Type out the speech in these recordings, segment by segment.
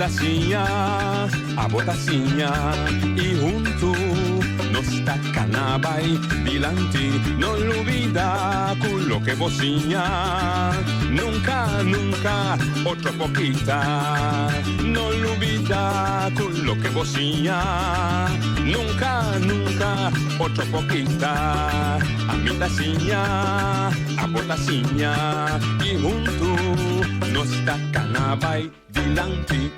ta siña, abo ta siña y hunto nos ta cana bay dilanti. No lubida cu loke bo siña nunca, nunca otro por kita. No lubida cu loke bo siña nunca, nunca otro por kita. Ami ta siña, abo ta siña y hunto nos ta cana bay dilanti.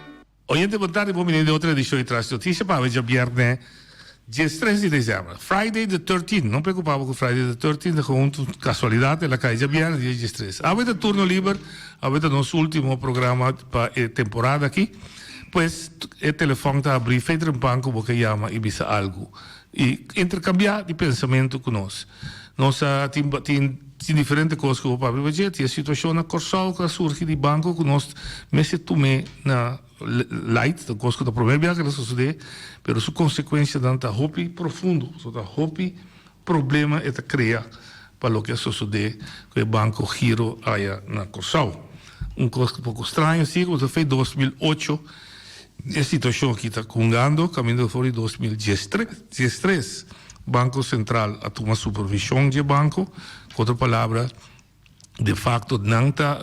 Oyente bon tardi bon bini den otro edicion di Tras Noticia pa awe djabierne diestres di december Friday the 13 no preocupa bo cu Friday the 13 ta gewoon un casualidad el a cay djabierne dia diestres awe ta turno liber awe ta nos ultimo programa pa e temporada aki pues e telefon ta abri fe trempan cu bo ke yama y bisa algo y intercambia di pensamento cu nos nos a tin tin tin diferente cos cu bo papia riba dje tin e situacion na Corsou cu a surgi di banco cu nos mester tume na light ta cos cu ta prome bia cu ta sosode pero su consecuencianan ta hopi profundo so ta hopi problema e ta crea pa loke a sosode cu e banco Giro aya na Corsou un cos poco straño si cu ta fe 2008 E situacion aki ta hungando caminda for di 2013. Banco Central a tuma supervision dje banco, cu otro palabra, de facto nan ta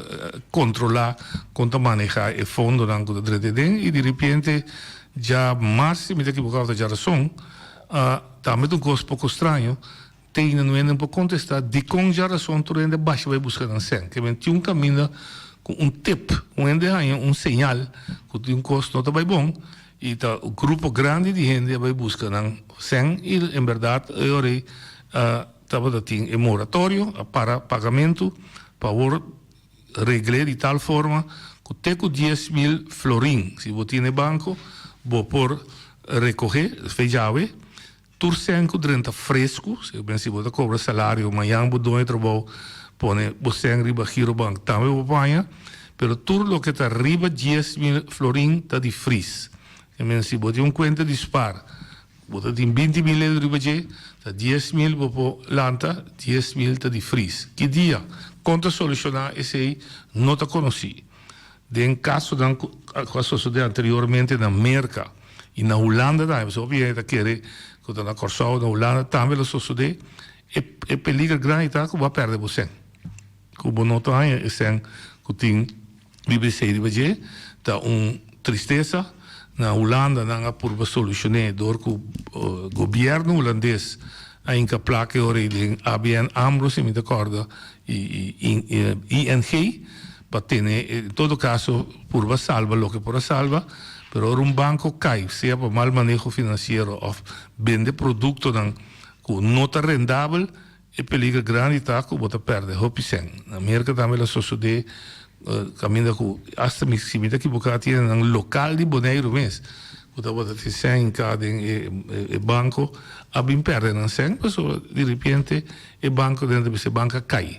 controla con ta maneha e fondonan cu ta drenta aden y di repente dja mars, si mi ta ekiboca of ta djarason, tambe ta un cos poco straño. Te ainda no hende por contesta dicon djarason tur hende basha bay busca nan cen. Ke men tin un caminda cu un tip, un hende haña un señal cu tin un cos no ta bay bon y ta un grupo grandi di hende a bay busca nan cen y en berdad e ora ey tabata tin e moratorio a para pagamento pa awor regle di tal forma cu te cu 10,000 florin si bo tin e banco bo por recoge, fejawe. Tur sèn ku drenta fresku, si ben si bo ta kobra salario mañan bo doño trabou pone bo sèn riba Girobank tambe bo paña, pero tur loke ta riba 10,000 florin ta di fris. E men si bo tin un kuenta di spar bo ta tin 20,000 euro riba dje, ta 10,000 bo por lanta, 10,000 ta di fris. Ki dia? Kon ta solushoná esei no ta konosí. Den kasonan ku a sosodé anteriormente na Merka i na Hulanda tambe, pasobra hopi hende ta kere ku ta na Kòrsou, na Hulanda tambe lo sosodé, e e peliger grandi ta ku bo a pèrdè bo sèn, ku bo no ta haña e sèn ku tin riba esei riba dje. Ta un tristesa. Na Hulanda nan a purba solushon'é dor ku gobièrnu hulandes a hinka plaka e ora ei den ABN Amro, si mi ta kòrda, i ING. Pa tene, en todo caso, purba salba loke por a salba, pero ora un banco cay, sea pa mal maneho financiero of bende productonan cu no ta rendabel, e peliger grandi ta cu bo ta perde hopi cen. Na Merca tambe lo sosode caminda cu hasta mi, si mi ta equiboca, tiene nan local di Boneiru mes cu tabata tin cen hinca den e banco, a bin perde nan cen pasobra di repente e banco den ta bisa e banco a cay.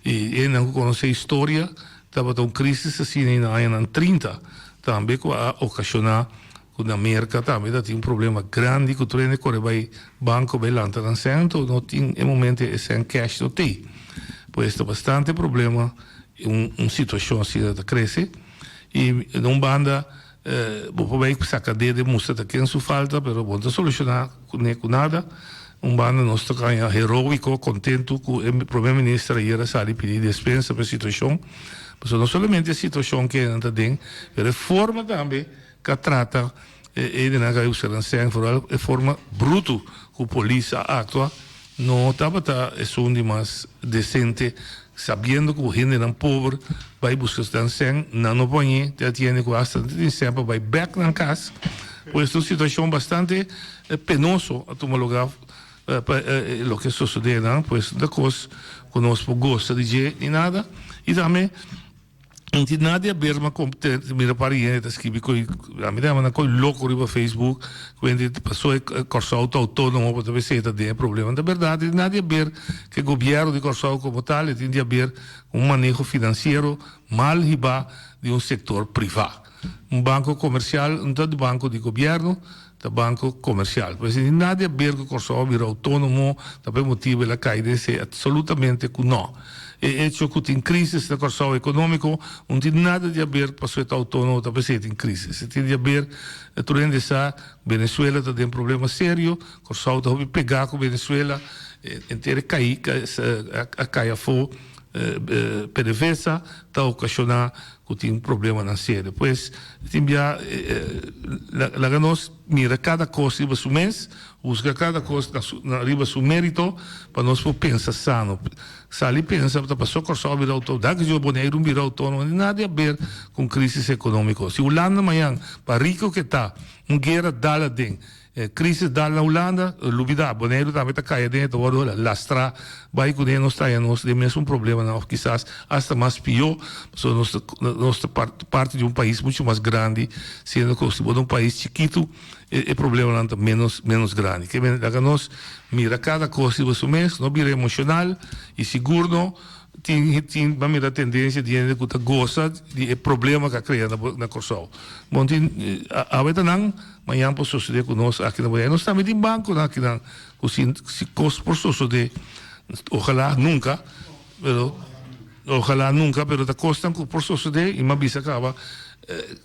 I hendenan ku konosé historia, tabata un krísis asina na añanan trinta tambe ku a okashoná ku na Merka tambe ta tin un problema grandi ku tur hende kore bai banko bai lanta nan sèn anto no tin e momento e sèn kèsh no tei. Pues ta bastante problema un situashon asina ta krese i na un banda Bo por bay saca dede mustra ta ken su falta, pero bo no ta soluciona cune cu nada. Un banda nos ta caña heroico, contento cu e Prome Minister ayer a sali pidi despensa pa e situacion. Pasobra no solamente e situacion cu nan ta den, pero e forma tambe cu a trata e hendenan cu a usa nan sèn, vooral e forma bruto cu polis a actua. No tabata esun di mas decente, sabiendo cu hendenan pober bay busca nan cen, nan no poñe, te atiende cu hasta nan ta tin cen pa bay bek nan cas. Pues ta un situacion bastante penoso a tuma lugar pa loke a sosode nan, pues no ta cos cu nos por goza di dje ni nada. Y tambe. No tin nada di haber ma con te mira par di hende ta scribi coi ami ta yama nan coi loco riba Facebook cu hende paso e Corsou ta autonomo pa ta esey ta den e problema ta berdad tin nada di haber cu e gobierno di Corsou como tal e tin di haber cu un maneho financiero mal hiba di un sector priva un banco comercial no ta di banco di gobierno. Ta banco comercial. Pues sin nada di haber cu Corsou a bira autonomo, ta pa e motibo el a cay den esey? Absolutamente cu no. E hecho cu tin crisis na Corsou economico no tin nada di haber pasobra e ta autonomo ta pa esey tin crisis. E tin di haber, tur hende sa, Venezuela ta den problema serio, Corsou ta hopi pega cu Venezuela, henter e cay a cay afo PDVSA ta ocasiona cu tin problemanan serio. Pues tin bia laga nos mira cada cos riba su mes, husga cada cos riba su merito pa nos por pensa sano. Sali pensa ta paso Corsou a bira autonomo, da cu Boneiru bira autonomo, no tin nada di haber cu un crisis economico. Si Hulanda mañan, pa rico cu e ta, un guera dal aden, E crisis dal na Hulanda, lubida, Boneiru tambe ta cay aden, e ta wordo lastra bay cune, nos ta haya nos den mesun problemanan of kisas hasta mas pio, pasobra nos ta nos ta parti di un pais mucho mas grandi, siendo cu si bo ta un pais chikitu e problemanan ta menos menos grandi. Ke men laga nos mira cada cos riba su mes, no bira emocional y sigur no tin tin bo a mira tendencia di hende cu ta gosa di e problema cu a crea na na Corsou. Bon tin awe ta nan. Mañan por sosodé ku nos aki na Boneiru. Nos tambe tin bankonan akinan ku si si kos por sosodé, ojalá nunka, pero ojalá nunka, pero ta kosnan ku por sosodé i mi a bisa kaba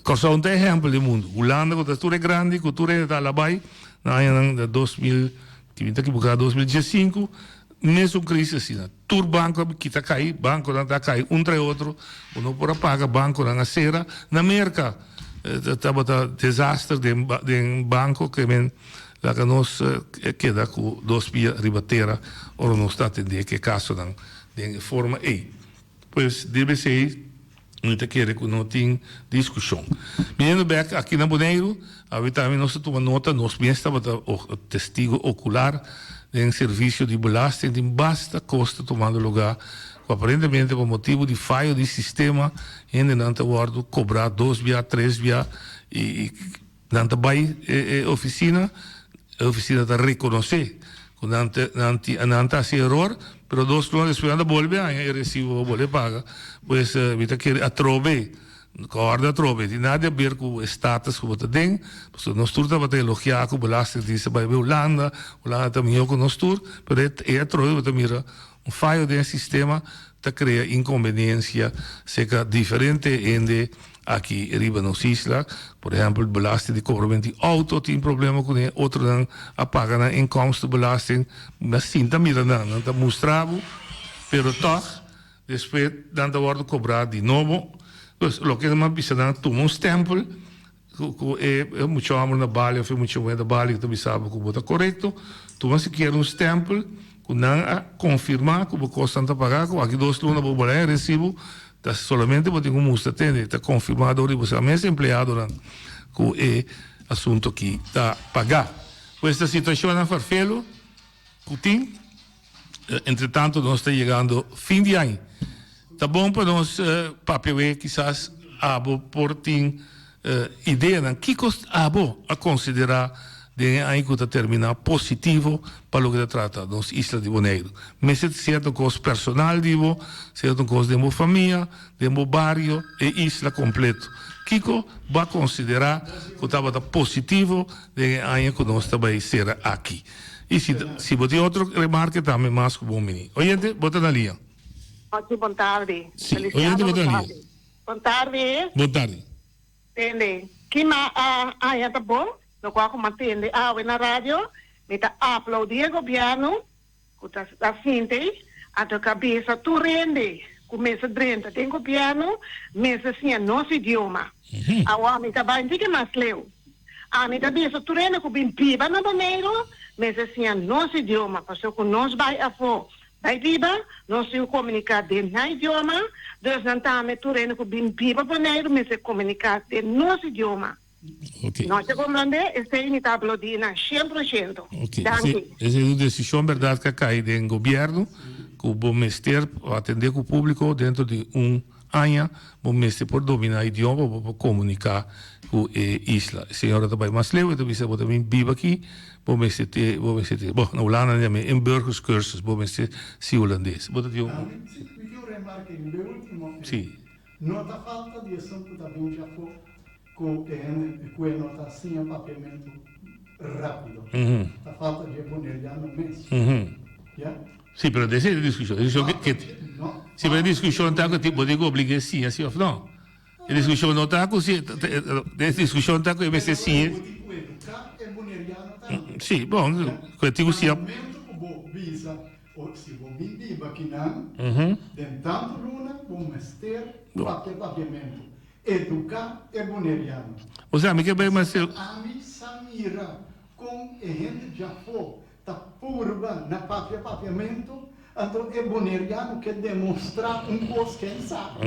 Kòrsou no ta ehèmpel den mundu. Hulanda ku ta tur e grandi ku tur hende ta alabai na añanan 2000, si mi ta ekiboká 2015, mesun krisis asina. Tur banko a kita kai, bankonan ta kai un tras otro, bo no por a paga, bankonan a sera. Na Merka tabata desaster den den banko ke men laga nos keda ku dos pia riba tera ora nos ta atendé ku e kasonan den e forma ei. Pues debe esei mi ta kere ku no tin diskushon. Biniendo bek aki na Boneiru, awe tambe nos ta tuma nota, nos mes tabata testigo okular den servisio di belasting tin basta kos ta tumando lugá ku aparentemente pa motibu di fayo di sistema hendenan ta wòrdu kobrá dos bia, tres bia i Nan ta bai e oficina, e oficina ta reconoce cu nan ta nan tin nan ta haci eror, pero dos luna despues nan ta bolbe haña e recibo pa bolbe paga. Pues mi ta kere atrobe, corda atrobe, tin nada di haber cu e status cu bo ta den, pasobra nos tur tabata elogia cu Belastingdienst a bai bay Hulanda, Hulanda ta miho cu nos tur, pero e atrobe bo ta mira un fayo den e sistema ta crea inconveniencia cerca diferente hende aki riba nos isla. Por ehempel, belasting di cobrament di auto tin problema cune, otronan a paga nan inkomstenbelasting. Mi a sinta mira nan, nan ta mustra bo, pero toch despues nan ta wordo cobra di nobo. Dus loke nan a bisa nan, tuma un stempel cu e mucha homber na bali of e mucha muher na bali cu ta bisa bo cu bo ta corecto, tuma sikiera un stempel cu nan a confirma cu bo cosnan ta paga, cu aki dos luna bo bolai e recibo, ta solamente bo tin cu mustra tende, ta confirma door di bo sa mes empleadonan cu e asunto aki ta paga. Pues ta situacionnan farfelo cu tin. Entretanto nos ta yegando fin di aña. Ta bon pa nos papia wee kisas abo por tin ideanan kiko abo a konsiderá den e aña ku ta terminá positivo pa loke ta trata nos isla di Boneiru. Mester sierto kos personal di bo, sierto kos den bo famia, den bo bario, e isla kompleto. Kiko bo a konsiderá ku tabata positivo den e aña ku nos ta bai sera aki? I si si bo tin otro remarke tambe mas ku bon bini. Oyente, bo ta na liña. Ochi, bon tardi. Si, oyente bo ta na liña. Bon tardi. Bon tardi. Tende, kima a aña ta bon, lokual ku mi a tende awe na radio, mi ta aplaudí e gobièrnu ku ta ta sinti anto ku a bisa tur hende ku mester drenta den gobièrnu mester siña nos idioma. Awor mi ta bai un tiki mas leu. Ami ta bisa tur hende ku bin biba na Boneiru mester siña nos idioma pasobra ku nos bai afó bai biba nos tin ku komuniká den nan idioma, dus nan tambe tur hende ku bin biba Boneiru mester komuniká den nos idioma. Ok. Nos ta komprondé esei mi ta aplaudí nan shen por shento. Ok, Danki. Esei es un desishon bèrdat ku a kai den gobièrnu ku bo mester atendé ku públiko dentro di un aña bo mester por dominá idioma pa bo por komuniká ku e isla. E señora ta bai mas leu e ta bisa bo ta bin biba aki bo mester te bo mester te bo na Hulanda nan yama e inburgerscursus bo mester si hulandes. Bo ta tin un. Tambe si mi tin un remarke riba e ultimo. Si. No ta falta di esun ku ta bin djafó. Ku e hende ku e no ta siña papiamentu. Rápido. Ta falta di e boneriano mes. Ya? Sí, pero esei ta e diskushon. E diskushon ke, ke, No. sí, pero e diskushon ta ku bo tin ku oblig'é siña sí òf no. E diskushon no ta ku si, e diskushon ta ku e mester siña. Bo tin ku eduká e boneriano tambe. Sí, bon, ku e tin ku siña. Na momento ku bo bisa, o si bo bin biba akinan, den tantu luna bo mester papia papiamentu. Eduká e boneriano. Osea, mi ke bai mas. Ami sa mira kon e hende djafó ta purba na papia papiamentu, anto e boneriano ke demostrá un kos ke en sa.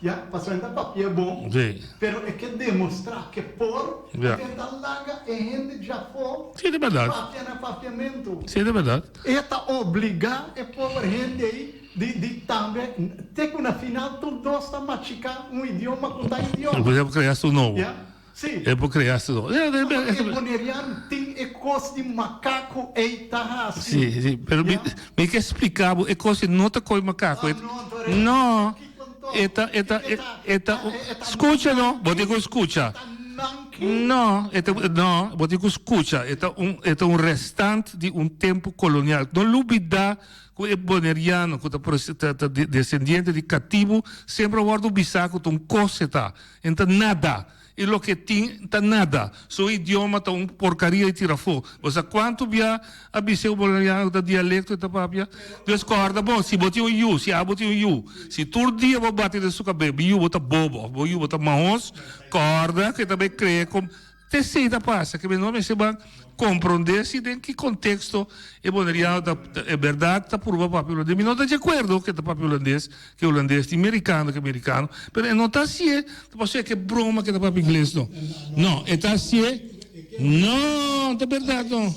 Ya, pasobra en ta papia bon, pero e ke demostrá ke por, anto e ta laga e hende djafó papia na papiamentu. Sí, ta bèrdat. E ta obligá e pober hende ei Di di tambe te ku na final tur dos ta machiká un idioma ku ta idioma. E por krea su nobo. Ya, si. E por krea su nobo. Ya, Pasobra e boneriano tin e kos di makaku ei ta hasi. Si, si, pero mi mi ke splika bo e kos ei no ta koi makaku. Ah, no, anto re. No, Kiko anto? e ta e ta Kiko ta? e ta E ta skucha no, bo tin ku skucha. E ta nanki. No, e ta no, bo tin ku skucha. E ta un e ta un restant di un tempu kolonial. No lubida Ku e boneriano ku ta ta desendiente di katibu semper a wòrdu bisá ku ta un kos e ta. E ta nada. I loke e tin ta nada. Su idioma ta un porkaria di tira afó. Bo sa kuantu bia a bisa e boneriano ku ta dialekto e ta papia? Dus kòrda bon, si bo tin un yu, si abo tin un yu, si tur dia bo bati den su kabes, bo yu bo ta bobo òf bo yu bo ta mahos, kòrda ku e ta bai krea kom. T'esei ta pasa, ke no mester ban komprondé si den ki konteksto e boneriano ta, e bèrdat ta purba papia hulandes. Mi no ta di akuerdo ke ta papia hulandes, ke hulandes tin merikano ke merikano, pero e no ta hasié ta pasobra ke broma ke ta papia ingles no. No, e ta hasié, no, ta bèrdat no.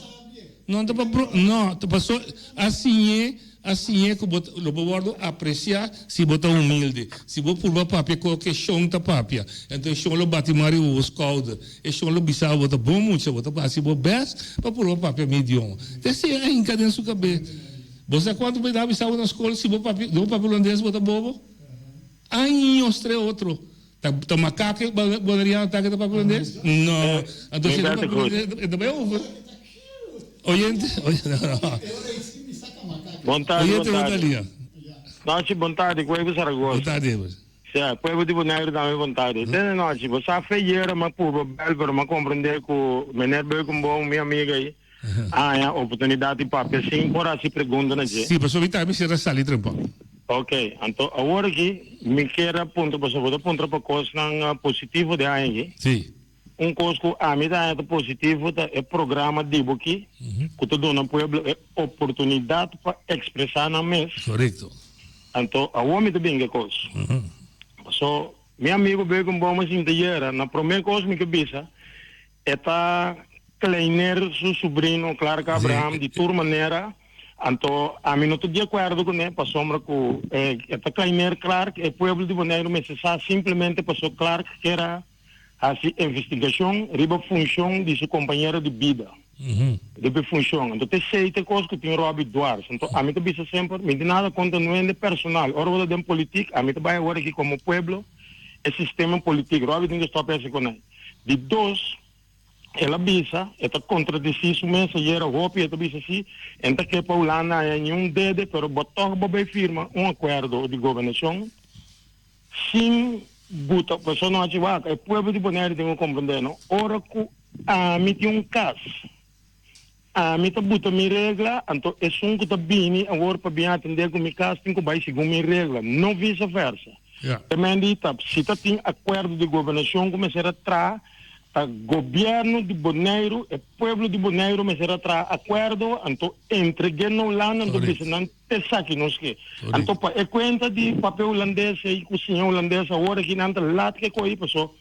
No ta pa bro, no, ta paso a siñ'é, a siñ'é ku bo lo bo wòrdu apresiá si bo ta humilde. Si bo purba papia ku e shon ta papia, enton e shon lo bati man riba bo skouder, e shon lo bisa bo ta bon mucha, bo ta hasi bo bèst pa purba papia mi idioma. Ta esei a hinka den su kabes. Bo sa kuantu bes nan a bisa bo na skol si bo papia, bo papia hulandes bo ta bobo? Años tre otro. Ta ta makak boneriano ta ke ta papia hulandes? No. Anto si e ta papia hulandes e ta bai over. Oyente, Bon tardi, oyente bon bo ta tardi. lia. Nochi, bon tardi, Cuevo Zaragoza. Bon tardi, Eber. Sea, pueblo di Boneiru tambe bon tardi. Tene nochi, bo sa fe yera m'a purba bel, pero m'a comprende cu meneer Beukenboom, mi amiga ei, a haña oportunidad di papia sin por haci pregunta na dje. Sí, pasobra mi tambe mester a sali trempan. Ok, anto awor aki mi kier a puntra, pasobra bo ta puntra pa cosnan positivo den aña aki. Sí. Un kos ku ami ta haña ta positivo ta e programa di bo ki, ku ta duna pueblo e oportunidat pa ekspresá nan mes. Korekto. Anto awor mi ta bin ku e kos. Paso mi amigu Beukenboom a sinta yera, na promé kos mi ke bisa, e ta kleiner su subrino Clark Abraham di tur manera, anto ami no ta di akuerdo kuné pasobra ku e ta kleiner Clark, e pueblo di Boneiru mester sa simplemente paso Clark kera Hasi investigashon riba funshon di su kompañero di bida. Riba e funshon. Anto t'esei ta e kos ku tin Robby dwars. Anto ami ta bisa semper, mi tin nada kontra no hende personal. Ora bo ta den politik, ami ta bai awor aki komo pueblo, e sistema politik. Robby tin ku stòp hasi ku nan. Di dos, el a bisa, e ta kontradisí su mes ayera hopi, e ta bisa si, en ta ke pa Hulanda haña niun dede, pero bo tòg bo bai firma un akuerdo di gobernashon. Sin buta pasobra no haci wak. E pueblo di Bonaire tin cu comprende no. Ora cu ami tin un cas, ami ta buta mi regla, anto esun cu ta bini awor pa bin atende cu mi cas tin cu bay segun mi regla, no vice versa. Te men di ta si ta tin acuerdo di gobernacion cu mester a traha, Ta gobierno di Boneiru, e pueblo di Boneiru mester a traha akuerdo, anto entreg'é na Hulanda, anto bisa nan t'esaki nos ke. Anto pa e kuenta di papia hulandes ei ku siña hulandes awor aki nan ta lat ke ko'i paso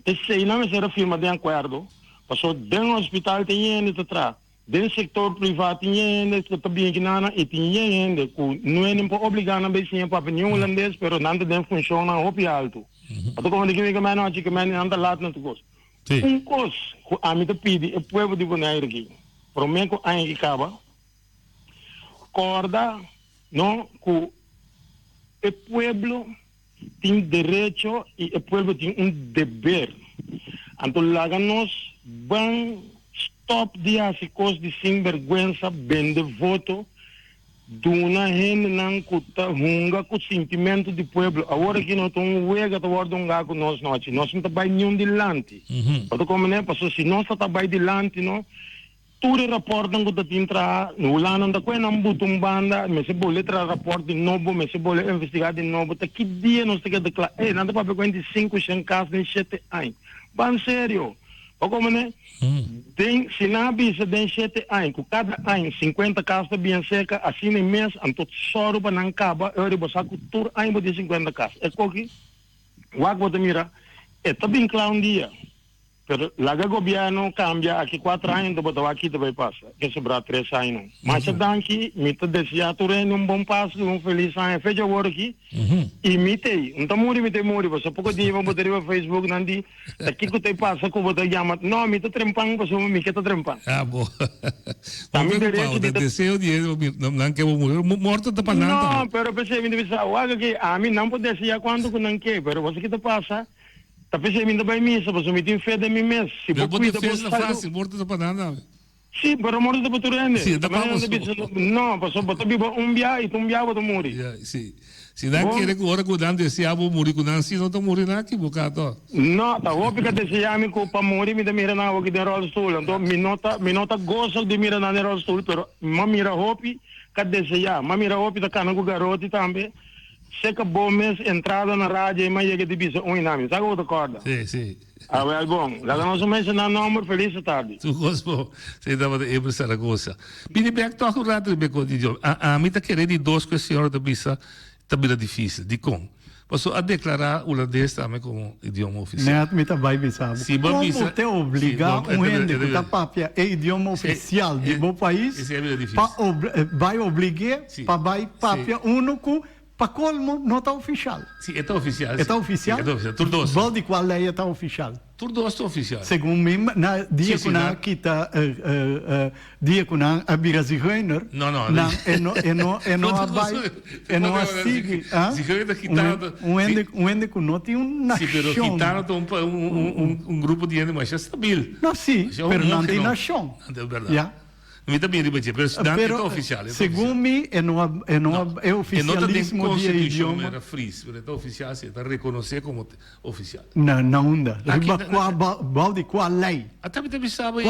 esei nan mester a firma den akuerdo, paso den hospital tin hende ta traha, den sektor privá tin hende ku ta bini kinan i tin hende ku no e por obligá nan bai siña papia ni hulandes pero nan ta den funshonnan hopi altu. Anto como di kimi kemey nochi kemey nan ta lat na tur cos. Un cos cu ami ta pidi e pueblo di Bonaire aki, prome cu aña aki caba, corda no cu e pueblo tin derecho y e pueblo tin un deber. Anto laga nos ban. Stop di hasi kos di sinberguensa, bende voto, duna hendenan ku ta hunga ku sintimentu di pueblo. Awor aki no ta un wega ta wòrdu hungá ku nos nochi. Nos no ta bai niun dilanti. Bo ta komprendé? Pasobra si nos ta ta bai dilanti no, tur e rapòrtnan ku ta tin traha, Hulanda ta kue nan buta un banda, mester bolbe traha rapòrt di nobo, mester bolbe investigá di nobo. Ta ki dia nos ta keda kla? Ey, nan ta papia ku hende 500 kas den shete aña. Ban serio! Bo komprendé? Den, si nan a bisa den shete aña ku kada aña sinkuenta kas ta bien seka, asina e mes, anto sòru pa nan kaba, e ora bo sa ku tur aña bo tin sinkuenta kas. E koki, wak bo ta mira, e ta bin kla un dia, pero laga gobièrnu kambia aki kuater aña, anto bo ta wak ki ta bai pasa, ke sobrá tres añanan. Masha danki, mi ta deseá tur hende un bon Pasku i un felis aña. Fecha awor aki, i mi t'ei, un ta muri mi t'ei muri, pasobra poko dia bo ta riba Facebook nan di, Ta kiko ta e pasa ku bo ta yama? No, mi ta trempan pasobra mi ke ta trempan. Ah, bo. Ta No mi preocupa, derecho bo di ta ta. deseo di e nan ke bo muri. Morto ta pa nan No, tambe. pero p'esei mi ta bisa, wak aki, ami nan por desea kuantu ku nan ke, pero bo sa ki ta pasa? Ta p'esei mi ta bai misa, pasobra mi tin fe den mi mes. Si Pero bo bo tin kuida fe bo ta salu. fácil, morto ta pa nan tambe. Sí, pero morto ta pa tur hende. Sí, ta pa Tambe nan ta boso. bisa, no, pasobra bo ta biba un bia i ta un bia bo ta muri. Ya, sí. Si nan Bon. kere ku ora ku nan deseá bo muri ku nan, sí no ta muri nan a kiboká tòg. No, ta hopi ka deseá mi ku pa muri mi ta mira nan awoki den ròlstoel. Anto mi no ta, mi no ta gosa di mira nan den ròlstoel, pero m'a mira hopi ka deseá. M'a mira hopi ta kana ku garoti tambe. Seka bo mes entrada na radio i m'a yega di bisa un i nan. Mi sa ku bo ta kòrda. Sí, sí. Awel bon, laga nos menshoná nòmber Feliz tardi. Tur kos bon. Esei tabata Eber Saragoza. Bini bek tòg un rato riba e kos di idioma. A ami ta kere di dos ku e señora ta bisa ta bira difísil. Dikon? Pasobra a deklará hulandes tambe komo idioma ofisial. Nèt mi ta bai bisa bo. Si bo a bisa. Komo te obligá un hende ku ta papia e idioma ofisial di bo pais pa bai oblig'é pa bai papia unu ku Pa colmo no ta oficial. Si, e ta oficial. E ta oficial? Si, e ta oficial. Tur dos. Bou di cual ley e ta oficial? Tur dos ta oficial. Segun mi, na dia cu nan a kita, dia cu nan a bira zigeuner, No, no. nan e no, e no, e no a bai, e no a sigui, ah? Zigeuner gitano. Un hende, un hende cu no tin un Si, pero nacion. gitano ta un, un, un grupo di hende masha stabil. No, si, pero nan tin nacion. Nan ta berdad. Ya. Mi ta bin riba dje, pero nan e ta oficial. Pero segun mi e no a, e no a, e oficialismo di e idioma. E no ta den constitucion era Fries, pero e ta oficial si, e ta reconoce como oficial. Na, na unda? Riba cua, bao di cua ley? Ata mi ta bisa bo,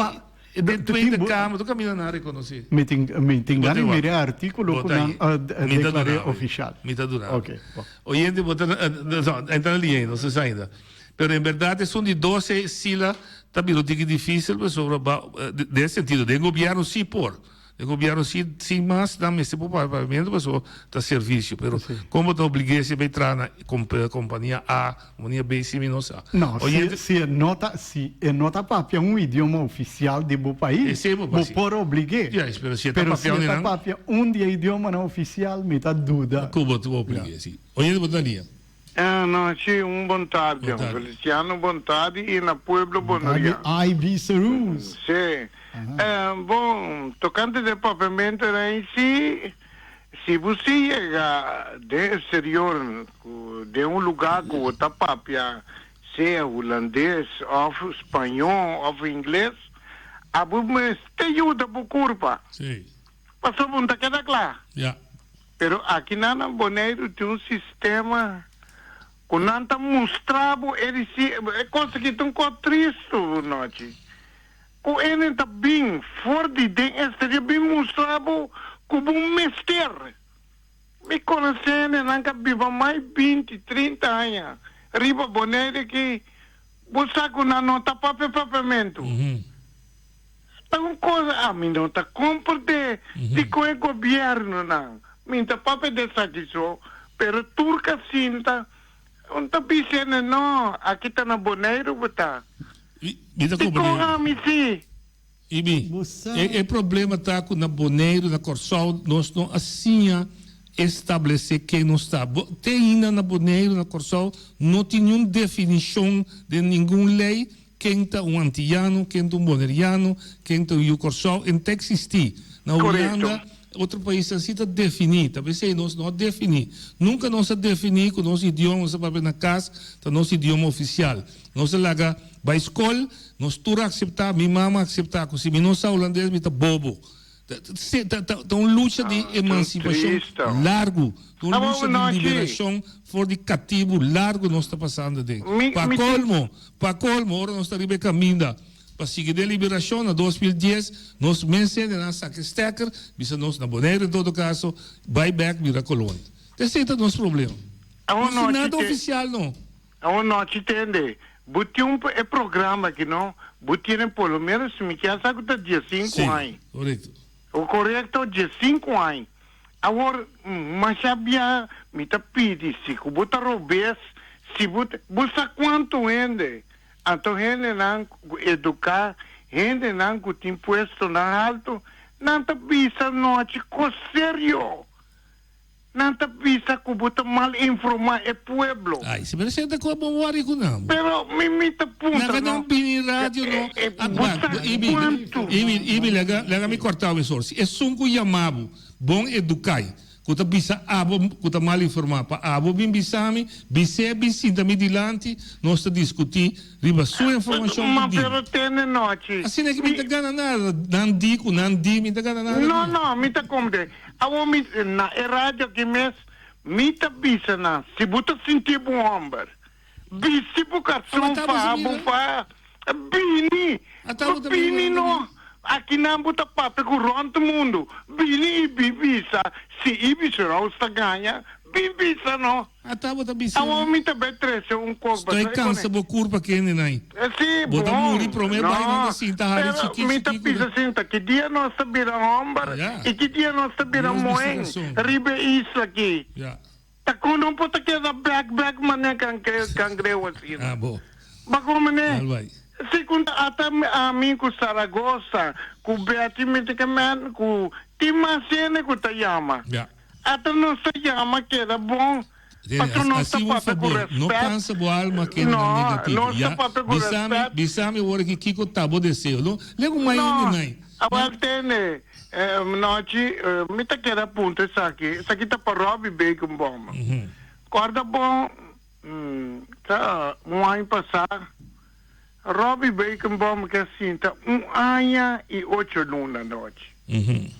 den Tweede Kamer, tur caminda nan a reconoce. Mi tin, mi tin gana di mira e articulo cu nan a declara oficial. Mi ta duna. Ok, bon. Oyente, bo ta, no, e ta na liña ainda, no se sa ainda. Pero en berdad esun di 12 sila ta bira un tiki dificil pasobra ba den e sentido den gobierno si por den gobierno si sin mas nan mester por paga pagamentu pasobra ta servicio pero como bo ta oblig'e si bay traha na compania A compania B si mi no sa. No si si e no ta si e no ta papia un idioma oficial di bo pais bo por oblig'e pero si e ta papia un di nan pero si e ta papia un di e idiomanan oficial mi ta duda cu bo ta oblig'e si. Oye bo ta lia. Anochi un bon tardi, Bon tardi. Feliciano bon tardi y na pueblo Bon tardi bonoriano. IB Saroos. Sí. Bon, tocante de papiamento en si, si bo si yega den exterior, cu den un lugar cu bo ta papia sea hulandes of spañol of ingles, abo mester yuda bo curpa. Sí. Pasobra bo no ta keda cla. Ja. Pero akinan na Boneiru tin un sistema ku nan ta mustra bo e risi e kos aki ta un kos tristu nochi ku enen ta bin for di den exterior bin mustra bo ku bo mester. Mi konosé hendenan ka biba mai binti 30 aña riba Boneiru aki bo sa ku nan no ta papia papiamentu. Ta un cosa ami no ta comprende dicon e gobiernonan mi ta papia di esaki so pero tur ca sinta un ta bisende no aki ta na Boneiru bo ta Mi ta dicon comprende. ami si. Ibi, e e problema ta cu na Boneiru na Corsou nos no a siña establece ken nos ta. Bo te ainda na Boneiru na Corsou no tin niun definicion den ningun ley Ken ta un antiyano, ken ta un boneriano, ken ta un yu Kòrsou, en ta eksistí. Na Korekto. Hulanda, Otro paisnan si ta definí, ta p'esei nos no a definí. Nunka nos a definí ku nos idioma nos ta papia na kas ta nos idioma ofisial. Nos a laga bai skol, nos tur a akseptá, mi mama a akseptá ku si mi no sa hulandes mi ta bobo. Ta un lucha di emansipashon largu, ta un lucha di liberashon for di katibu largu nos ta pasando aden. Pa kolmo, pa kolmo ora nos ta riba e kaminda. Pa sigui den liberashon na 2010, nos mes hendenan a saka e stekker, bisa nos na Boneiru en todo kaso, bai bek bira kolonia. Ta esei ta nos problema. Awor No tin nochi nada te. ofisial no. Awor nochi tende, bo tin un e programa aki no, bo tiene por lo menos si mi kier sa ku ta diesinku Si, aña. korekto. Korekto, diesinku aña. Awor, masha bia mi ta pidi si ku bo ta robes, si bo, bo sa kuantu hende Anto hendenan ku eduká, hendenan ku tin puestonan haltu, nan ta bisa nochi kos serio. Nan ta bisa ku bo ta mal informá e pueblo. Ai, si pero senta ku bo wari ku nan. Pero mi mi ta puntra Laga no. nan bini radio no. Bo sa kuantu. Ibi, Ibi, laga, laga mi kòrta bo esor. Si esun ku yama bo bon eduká, Ku ta bisa abo ku ta mal informá pa abo bin bisa mi, bis'é bin sinta mi dilanti, nos ta diskutí riba su informashon ku Ma di. pero tene nochi. Asina ki mi ta gana nada, nan di ku nan di mi ta gana nada No, ku. no, mi ta komprende. Awor mi, na e radio aki mes, mi ta bisa nan, si bo ta sinti bo hòmber, bisti bo karson, faha bo faha, bini, bini no, akinan bo ta papia ku rònt mundu, bini i bin bisa si Ibis Rouse ta gaña, bin bisa no. Awor mi ta bai trese un kos Stoi kansa bo kurpa kende nai. Si, Bo ta bon, muri prome bai nan no, ta sinta hari pero chiki mi ta chiki ku bisa sinta ki dia nos ta bira hòmber i ki dia nos ta bira Dios bisa muhén rason. riba e isla aki. Ta kon no por ta keda bek bek mane kangreu asina. Ah bo. Bako mane? Al bai. Si ku ata ami ku Saragossa ku Betty mi ta ke men ku tin mas hende ku ta yama. Ya. Ata nos ta yama keda bon pasobra nos ta Hasi un papia ku fabor, no respet. kansa bo alma kende No, nan negativo, nos ta ya. papia ku Bisami, respet. bisami awor aki kiko ta bo deseo. No legu mai No, hende nai. awel tende. Nochi, mi ta kere apunta esaki. Esaki ta pa Robbie Beukenboom. Corda bon, ta un aña pasá, Robbie Beukenboom ke a sinta un aña i ocho luna nochi.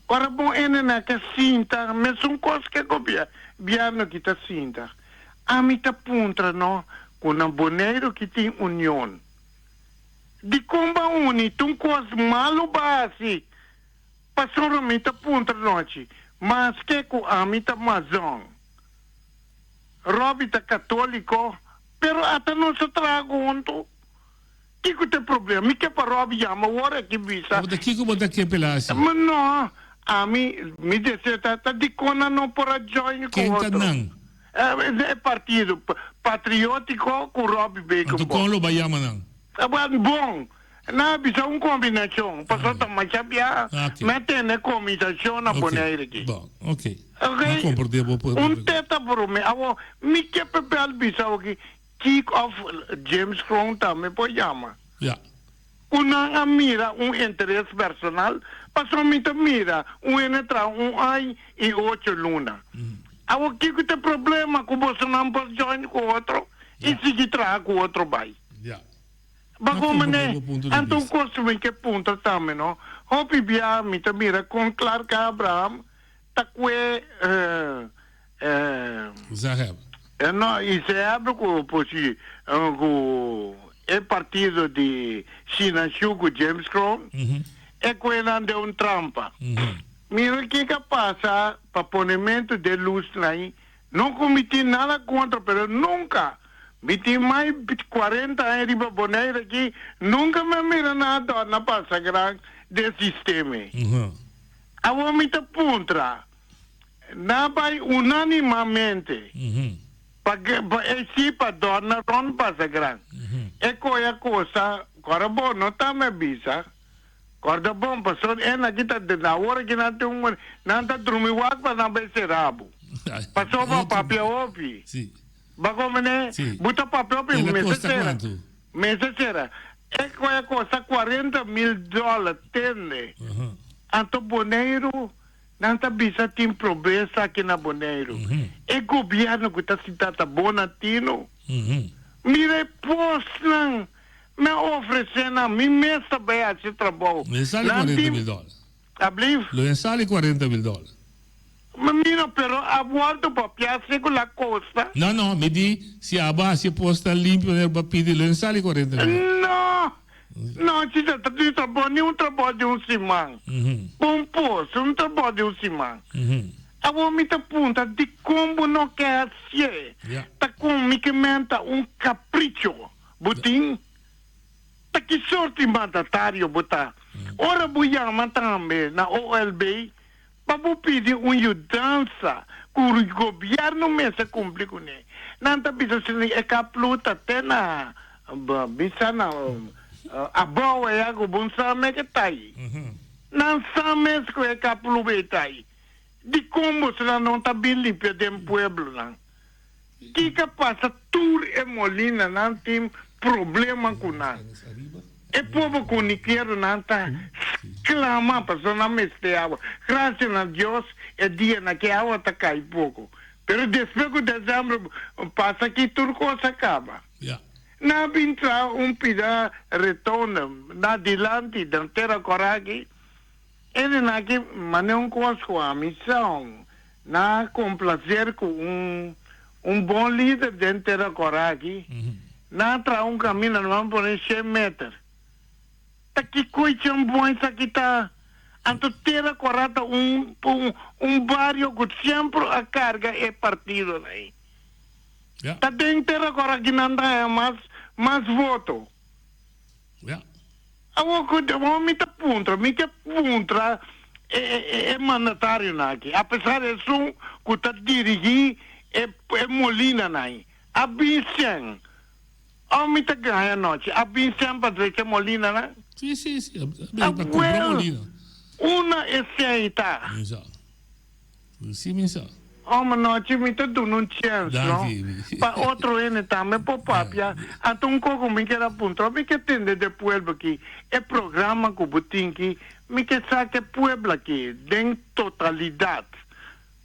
Ora bon ene na ke sinta mesun kos ke gobièrnu ki ta sinta. Ami ta puntra no ku na Boneiru ki tin union. Dikon ba uni ta un kos malu ba hasi? Pasobra mi ta puntra nochi, maske ku ami ta mazon. Robbie ta katoliko, pero ata nos a traha huntu. Kiko ta e problema? Mi ke pa Robbie yama awor aki bisa. Bo ta kiko bo ta ke pela hasi? Ma no, ami, mi deseo ta, ta dikon nan no por a join ku Ken ta otro? nan? E partido patriotiko ku Robbie Anto Beukenboom. kon lo bai yama nan? Tabata bon. Nan a bisa un kombinashon, pasobra ta masha bia Ok. mi a tene kombinashon na Ok. Bonaire aki. Bon, ok. Ok? Mi a komprendé bo po- Un teta promé. Awor, mi ke pa bel bisa awor ki òf James Kroon tambe por yama. Ja. Ku nan a mira un interes personal, pasobra mi ta mira un hende traha un aña i ocho luna. Awor kiko ta e problema ku bosonan por join ku otro i sigui traha ku otro bai? Ja. Bago mane, anto un kos mi ke puntra tambe no, hopi bia mi ta mira kon Clark Abraham ta kue Zaheb. No, i Zaheb ku posi ku e partido di Shina Shu ku James Kroon, e kue nan den un trampa. Mira kiko a pasa pa ponementu de lus nai No cu mi tin nada contra, pero nunca, mi tin mai 40 aña riba Bonaire aki, nunca mi a mira nan a dorna pasa gran den sistema ei. Awor mi ta puntra, nan a bay unanimamente pa pa e si pa dorna rond pasa gran. E coy a cosa, ora bo no ta mi a bisa, Corda bon, pasobra e nan ki ta na ora ki nan tin un nan ta drumi wak pa nan bai sera bo. Pasobra bo papia hopi. Bo komene? Bo ta papia hopi, mester sera. Mester sera. E koe a kosta 40 mil dòler, tende. Anto Boneiru. Nan ta bisa tin pobresa aki na Boneiru. E gobièrnu ku ta sinta ta bon na tinu. Mira e posnan mi a ofresé nan, mi mes ta bai hasi trabou. Lo e sali Nan cuarenta tin mil dòler. Ablief? Lo e sali cuarenta mil dòler. Ma mira, pero a wòrdu papiá si ku la kosta. No, no, mi di si abo hasi e posnan limpio manera bo a pidi, lo e sali cuarenta mil dòler. No! No, chita, ta tin trabou, ni un trabou di un siman. Un pos, un trabou di un siman. Awor mi ta puntra, dikon bo no ke hasié? Ta kon mi ke menta un kapricho bo tin? Ta ki sorti mandatario bo ta? Ora bo yama tambe na OLB pa bo pidi un yudansa ku gobièrnu mester kumpli kuné, nan ta bisa si e kaplu ta te na bisa na abou aya ku bo sa me ke ta ei. Nan sa mes ku e kaplu ei ta ei. Dikon bosonan no ta bin limpia den pueblonan? Kiko pasa tur e molinanan tin problema ku nan. E pueblo kunikeronan ta sklama pasobra nan mester awa. Gracias na Dios e dianan ke awa ta kai poko. Pero despues ku desembro pasa aki tur kos a kaba. Nan a bin traha un pida retonda na dilanti den Tera Kora aki. Ene nan aki mane un kos ku ami sa na komplaser ku un un bon lider den Tera Kora aki. Nan a traha un kaminda nan a pone shen meter. Ta ki koichan bon esaki ta? Anto Tera Kora ta un un bario ku semper a karga e partidonan ei. Ta den Tera Kora ki nan ta haña mas mas voto. Awor ku awor mi ta puntra, mi ke puntra e e e mandatarionan aki, apesar esun ku ta dirigí e e molinanan ei, a bin sen òf mi ta gaña anochi, a bin sen pa drecha molinanan? Sí, sí, sí, a bin pa kumpra molina. Una esei ta. Mi sa. Sí mi sa. Hòmber nochi mi ta duna un chèns no pa otro hende tambe por papia anto un koko mi kier a puntra mi ke tende de pueblo aki e programa ku bo tin ki mi ke sa ke pueblo aki den totalidat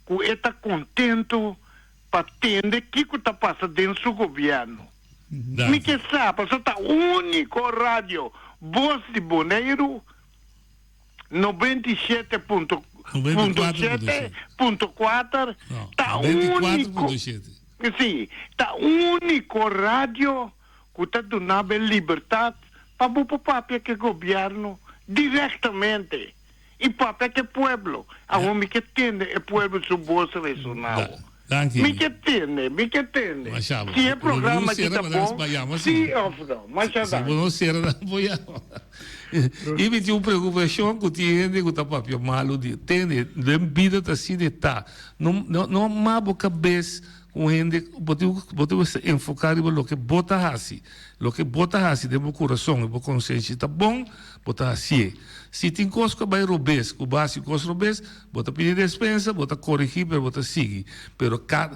ku e ta kontento pa tende kiko ta pasa den su gobièrnu mi ke sa pasobra ta úniko radio bos di Boneiru. 97 punto punto shete punto kuater ta úniko si ta úniko radio ku ta duna bo e libertat pa bo por papia ku e gobièrnu direktamente i papia ku e pueblo. Awor mi ke tende e pueblo su bos resonabo. Danki. Mi ke tende, mi ke tende. Masha bo. Si e programa ki ta bon, si of no. Masha Si bo no sera nan bo yama. I mi tin un preokupashon ku tin hende ku ta papia malu di. Tende, den bida ta asina e ta. No no m'a bo kabes ku un hende, bo tin bo tin ku enfoká riba loke bo ta hasi. Loke bo ta hasi den bo kurason i bo konsenshi ta bon, bo ta hasié. Si tin kos ku a bai robes, ku bo a hasi kos robes, Bo ta pidi despensa, bo ta korigí, pero bo ta sigui. Pero ka,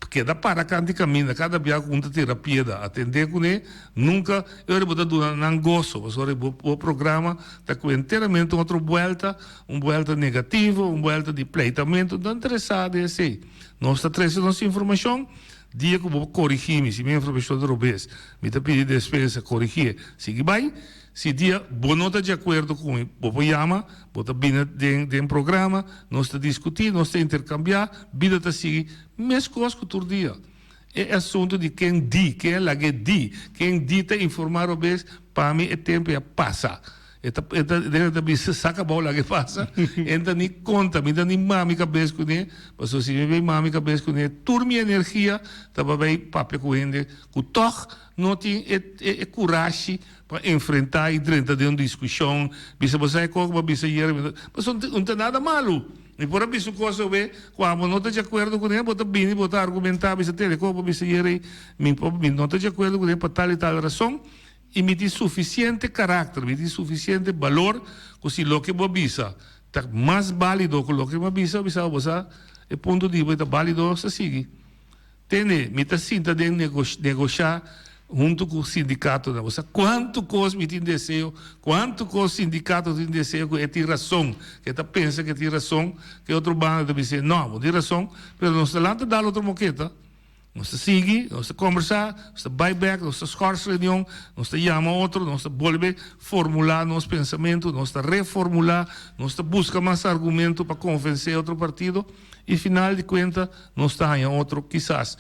keda para kant di kaminda, kada bia ku un ta tira pieda, atendé kuné, nunka e ora bo ta duna nan goso, pasobra bo, bo programa ta ku enteramente un otro buelta, un buelta negativo, un buelta di pleitamentu. No ta interesá den esei. Nos ta trese nos informashon, dia ku bo korigí mi, si mi informashon ta robes, mi ta pidi despensa, korigié, sigui bai. Si dia bo no ta di akuerdo ku mi, bo por yama, bo ta bini den den programa, nos ta diskutí, nos ta interkambiá, bida ta sigui meskos ku tur dia. E asuntu di ken di, ken a lag'é di, ken di ta informá robes, pa mi e tempu ya pasa. E ta e ta den e ta bisa sa kabou lag'é pasa, e no ta ni konta, mi ta ni mami kabes kuné, pasobra si mi bay mami kabes kuné tur mi energia ta bai papia ku hende ku tòg no tin e e kurashi Pa enfrentá i drenta den un diskushon, bisa bo sa e kos ku bo a bisa ayera, mi ta, pasobra no ta nada malu. Mi por a bisa un kos awe ku abo no ta di akuerdo kuné, bo ta bini, bo ta argumentá, bisa tende e kos ku bo a bisa ayera ei, mi por, mi no ta di akuerdo kuné pa tal i tal rason, i mi tin sufisiente karakter, mi tin sufisiente balor ku si loke bo a bisa ta mas bálido ku loke mi a bisa, bo bisa bo sa e punto di bo ta bálido, sa sigui. Tende, mi ta sinta den negoshá. Huntu ku sindikatonan. Bo sa kuantu kos mi tin deseo, kuantu kos sindikato tin deseo ku e tin rason, ku e ta pensa ku e tin rason, ku e otro banda ta bis'é no, bo tin rason, pero nos ta lanta dal otro moketa, nos ta sigui, nos ta kombersá, nos ta bai bèk, nos ta skòrs reunion, nos ta yama otro, nos ta bolbe formulá nos pensamentu, nos ta reformulá, nos ta buska mas argumento pa konvensé otro partido i final di kuenta nos ta haña otro kisas.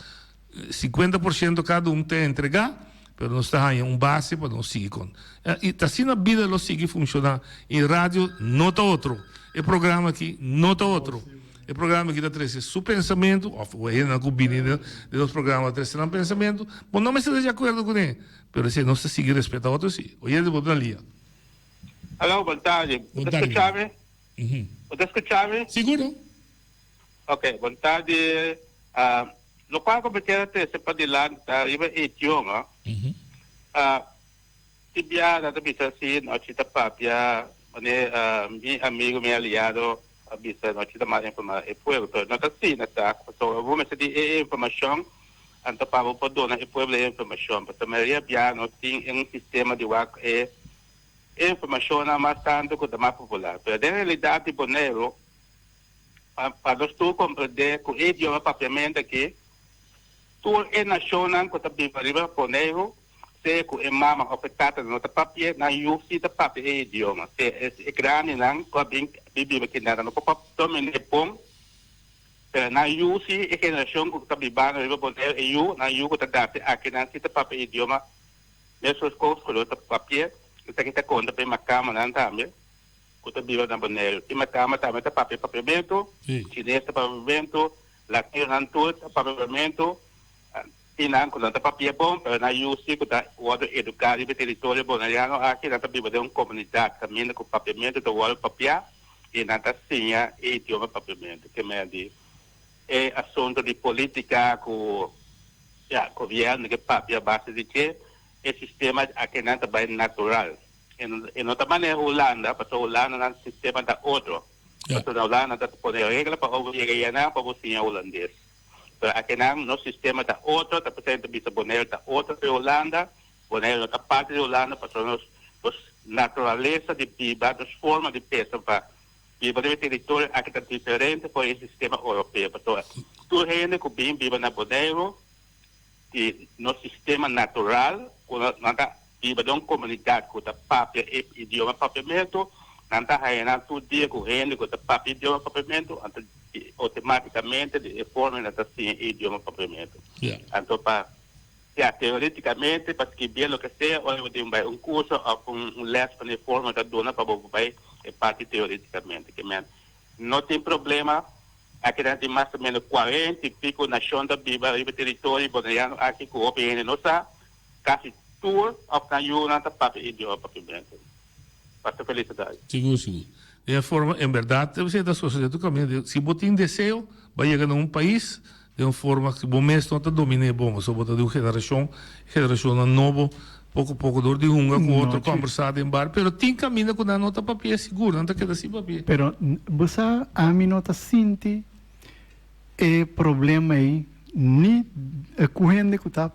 50 por ciento cada un ta entrega, pero nos ta haña un base pa nos sigui con. Y ta asina bida lo sigui funciona. Y radio no ta otro. E programa aki no ta otro. E programa aki ta trece su pensamento, of e hendenan cu bini den nos programa ta trece nan pensamento. Bo no mester ta di acuerdo cune, pero esey nos ta sigui respeta otro si. Oyente bo ta na lia. Aló, bon tardi. Bon Bo ta tardi. scucha mi? Bo ta scucha mi? Seguro. Ok, bon tardi. Lokual ku mi kier a trese padilanti ta riba e idioma. Tin bia nan ta bisa si nochi ta papia manera mi amigo, mi aliado a bisa nochi ta mal informa e pueblo, pero no ta asina ta, pasobra bo mester di e informashon anto pa bo por duna e pueblo e informashon, pasobra mayoria bia no tin un sistema di wak e informashonnan mas tantu ku ta mas popular, pero den realidat di Boneiru Pa nos tur komprendé ku e idioma papiamentu aki, tur e nashonnan ku ta biba riba Boneiru, sea ku e mama òf e tata no ta papi'é, nan yu sí ta papia e idioma. Sea e grandinan ku a bin biba aki nan no por dominé bon, pero nan yu sí, e generashon ku ta bibando riba Boneiru, e yu, nan yu ku ta dase aki nan sí ta papia e idioma meskos ku lo ta papi'é. Esaki ta konta pa e makamanan tambe. Ku ta biba na Boneiru. Tin makama tambe ta papia papiamentu, chines ta papia papiamentu, latinonan tur ta papia papiamentu. Tin nan ku no ta papia bon, pero nan yu si ku ta wòrdu eduká riba e teritorio boneriano aki, nan ta biba den un komunidat kaminda ku papiamentu ta wòrdu papiá i nan ta siña e idioma papiamentu. Ke mea di e asuntu di polítika ku ya gobièrnu ke papia a base di dje, e sistema aki nan ta bai natural. E no ta manera Hulanda, pasobra Hulanda nan sistema ta otro. Pasobra na Hulanda nan ta pone regla pa ora bo yega yanan pa bo siña hulandes. Pero akinan nos sistema ta otro, ta p'esei nan ta bisa Boneiru ta otro di Hulanda. Boneiru no ta parti di Hulanda pasobra nos nos naturalesa di biba, nos forma di pensa pa biba riba e teritorio aki ta diferente for e sistema oropeo. Pasobra tur hende ku bin biba na Boneiru di nos sistema natural ku nan ta biba den un komunidat ku ta papia e idioma papiamentu, nan ta haña nan tur dia ku hende ku ta papia idioma papiamentu, anto outomátikamente di e forma nan ta siña e idioma papiamentu. Anto pa ya teorétikamente pa skibié loke sea ora bo tin bai un kurso òf un lès pa e forma ta duna pa bo por bai e parti teorétikamente. Ke men no tin problema. Aki nan tin mas o menos cuarenta y pico nacion ta biba riba teritorio boneriano aki cu hopi hende no sa. Casi tur of nan yunan ta papia idioma papiamento. Pasa feliz tardi. Sigur, sigur. Den e forma, en berdad, esei ta sosode tur caminda. Si bo tin deseo, bo a yega na un pais den un forma cu bo mes no ta dominé bon, pasobra bo ta di un generacion, generacionnan nobo, poco poco dor di hunga cu otro, combersa den bar, pero tin caminda cu nan no ta papia sigur, nan ta keda sin papia. Pero bo sa ami no ta sinti e problema ei ni cu hende cu ta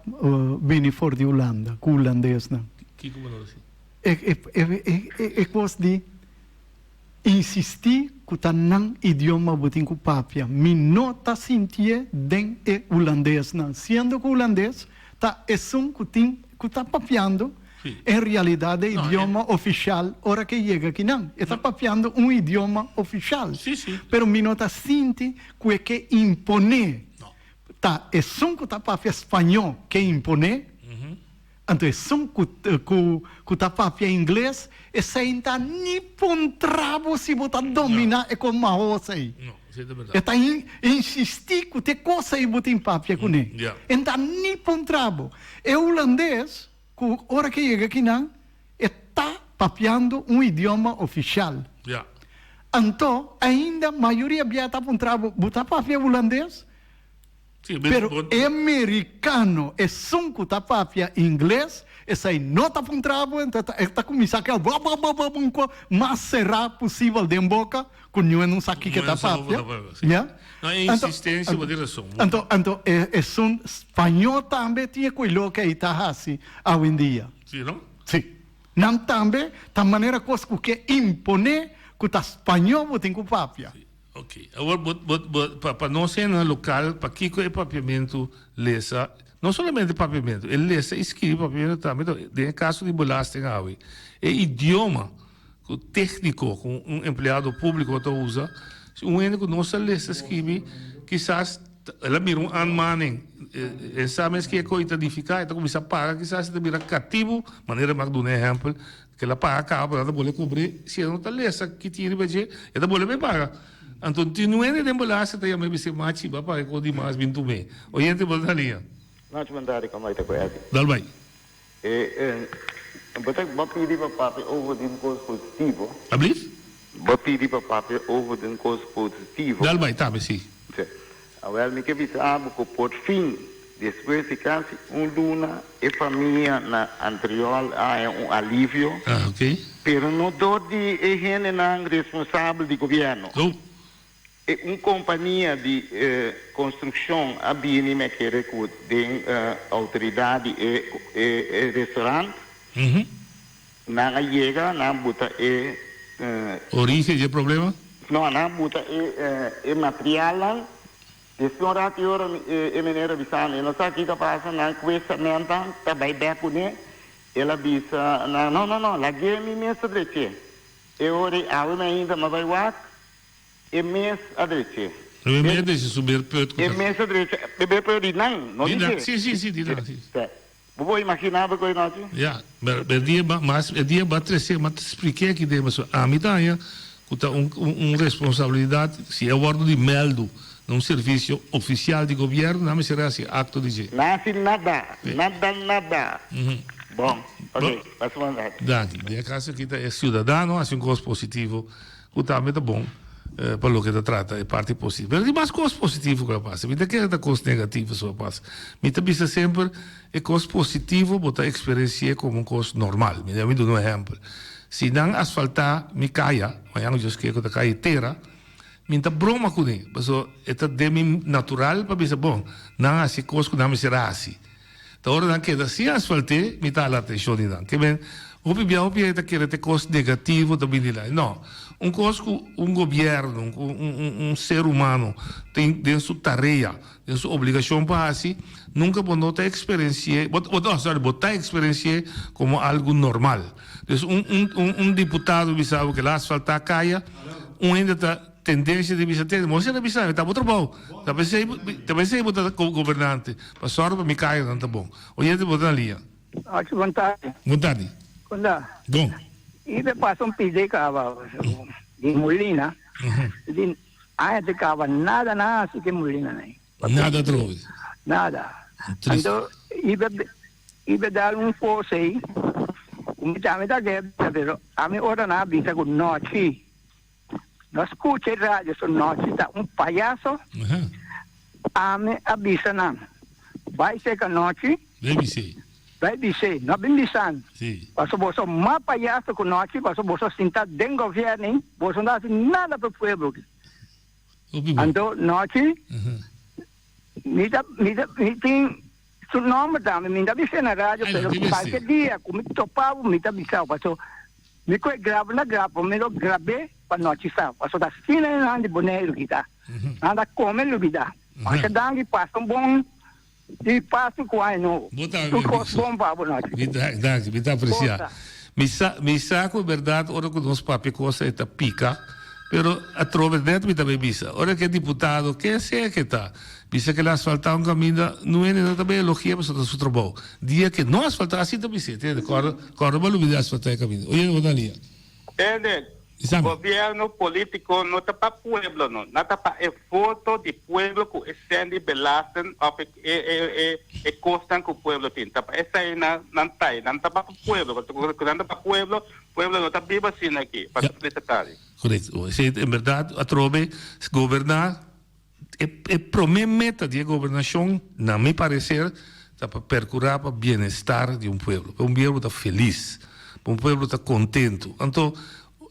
bini for di Hulanda, cu hulandesnan. Kico bo no ta sinti? E cos di Insistí ku ta nan idioma bo tin ku papia. Mi no ta sintié den e hulandesnan, siendo ku hulandes ta esun ku tin ku ta papiando en realidat e idioma ofishal ora ke yega akinan. E ta papiando un idioma ofishal. Pero mi no ta sinti ku e ke imponé. Ta esun ku ta papia spañó ke imponé. Anto esun ku ku ta papia ingles, esei n ta ni puntra bo si bo ta dominá e kon mahos ei. E ta insistí ku te kos ei bo tin papia kuné. E n ta ni puntra bo. E hulandes ku ora ke yega akinan e ta papiando un idioma ofishal. Anto ainda mayoria bia ta puntra bo, bo ta papia hulandes? Pero e merikano, esun ku ta papia ingles, esei no ta puntra bo, ento e ta kuminsá keda bla bla bla bla un kos mas será posibel den boka ku niun no sa kiko e ta papia. Ya. No e insistensia bo tin rason. Anto anto esun spañó tambe tin e ku e loke ei ta hasi awendia. Si no? Si. Nan tambe ta manera kos ku ke imponé ku ta spañó bo tin ku papia. Ok, awor bo bo bo pa pa nos hende lokal pakiko e papiamentu lesa, no solamente papiamentu, e lesa i skirbi papiamentu tambe ta den e kaso di belasting awe e idioma ku tekniko ku un empleado publiko ta usa, si un hende ku no sa lesa skirbi kisas el a mira un aanmaning e sa mes kiko e ta nifiká e ta kuminsá paga kisas e ta bira katibu manera mi a duna e ehèmpel Kel a paga caba pero nan ta bole cubre si e no ta lesa ki tin riba dje e ta bole bay paga anto tin nuende den belasting ta yama e bis'e machi ba paga e cos di mas bin tum'e oyente bo ta na liña. Nochi bon tardi como ta cu Eddy. Dal bay. E bo ta bo pidi pa papia over di un cos positivo. Ablief? Bo pidi pa papia over di un cos positivo. Dal bay tambe si. Si. Awel mi ke bisa bo ku por fin, despues di kasi un luna, e famia na Antriol a haña un alivio, pero no dor di e hendenan responsabel di gobièrnu. E un kompania di konstrukshon a bini me kere ku den outoridat di e restaurant, nan a yega, nan a buta e. Origen di e problema? No, nan a buta e materialnan. Despues un rato ora e meneer a bisa mi, e no sa kiko a pasa, nan kue sementan ta bai bek kuné. El a bisa nan, no, no, no, lag'é mi mes ta drech'é. E ora ei awe mi ainda no bai wak, e mes a drech'é. E mes a drecha su beerput ku ta. E mes a drecha e beerput di nan, no di dje. Si, si, si, di nan, si. Bo por imaginá bo koe nochi? Ya, pero e dia ba mas e dia ba trese ma ta spliké aki den pasobra ami ta haña ku ta un un responsabilidat si e wòrdu di mèldu na un servisio ofisial di gobièrnu nan mester hasi akto di dje. No hasi nada, nada, nada. Bon, ok, pasa bon rato. Danki. Den e kaso aki ta e siudadano hasi un kos positivo Ku tambe ta bon pa loke ta trata e parti positivo. Pero tin mas kos positivo ku a pasa. Mi ta kere ta kos negativo so a pasa. Mi ta bisa semper e kos positivo bo ta eksperensi'é komo un kos normal. Mi mi duna un ehèmpel. Si nan asfaltá mi kaya, mañana Dios kere ku ta kaya tera, mi ta broma kuné. Pasobra e ta den mi natural pa bisa bon, nan hasi e kos ku nan mester hasi. Ta ora nan keda sin asfalté, mi ta hala atenshon di nan. Ke men, hopi bia hopi hende ta kere ta e kos negativo ta bini lai. No. Un kos ku un gobièrnu, ku un ser humano tin den su tarea, den su obligashon pa hasi, nunka bo no ta eksperensi'é, bo no, sòri, bo ta eksperensi'é komo algu normal. Dus un un un diputado bisa bo ke el a asfaltá kaya, un hende ta. Tendencia di bisa tende, Moisés a bisa mi, ta bo trabou, ta pesey, ta pesey bo ta gobernante, pa sòru pa mi kayanan ta bon. Oyente bo ta na liña. Ochi bon tardi. Bon tardi. Kon ta? Bon. I be pasa un pide kaba di mulina, di aña te kaba nada nan hasi ke mulina nan. Nada atrobe. Nada. Anto i be i be dal un kos ei, ku mi tambe ta ke pero ami ora nan a bisa ku nochi. No scucha e radio su nochi ta un payaso. Ami a bisa nan bai seca nochi. Bai bis'é. Bai bis'é. No bin bisan. Si. Paso boso mas payaso cu nochi paso boso sinta den gobierning boso no haci nada pa e pueblo aki. Hopi bon. Anto nochi mi ta mi ta mi tin su nomber tambe mi no ta bis'é na radio pero cualkier dia cu mi topa bo mi ta bisa bo paso Mi ku e graba na graba, mi lo grab'é pa nochi sa, pasobra asina e nan di Boneiru kita. Nan ta kome lubidá. Masha danki, pasa un bon di Pasku ku aña nobo. Tur kos bon pa bo nochi. Mi ta, danki, mi ta apresiá. Mi sa, mi sa ku e bèrdat ora ku nos papia kos e ta pika, pero atrobe nèt mi ta bai bisa, ora ku e diputado, ken sea ke ta, Bisa ke el a asfaltá un kaminda, no hende no ta bay elogi'é pasobra ta su trabou. Dia ke no asfaltá, asi ta bis'é, tende, kòrda, kòrda bo a lubidá asfaltá e kaminda. Oye, bo ta lia. Tende, gobierno politico no ta pa pueblo no, nan ta pa e voto di pueblo cu e cen di belasten of e e e e cosnan cu pueblo tin. Ta pa esai nan nan ta ei, nan ta pa pueblo, pasobra cu nan ta pa pueblo, pueblo no ta biba asina aki. Pasa felicitari. Correcto. Esei en berdad atrobe goberna. E e promé meta di e gobernashon, na mi pareser, ta pa perkurá pa bienestar di un pueblo, pa un pueblo ta felis, pa un pueblo ta kontentu. Anto,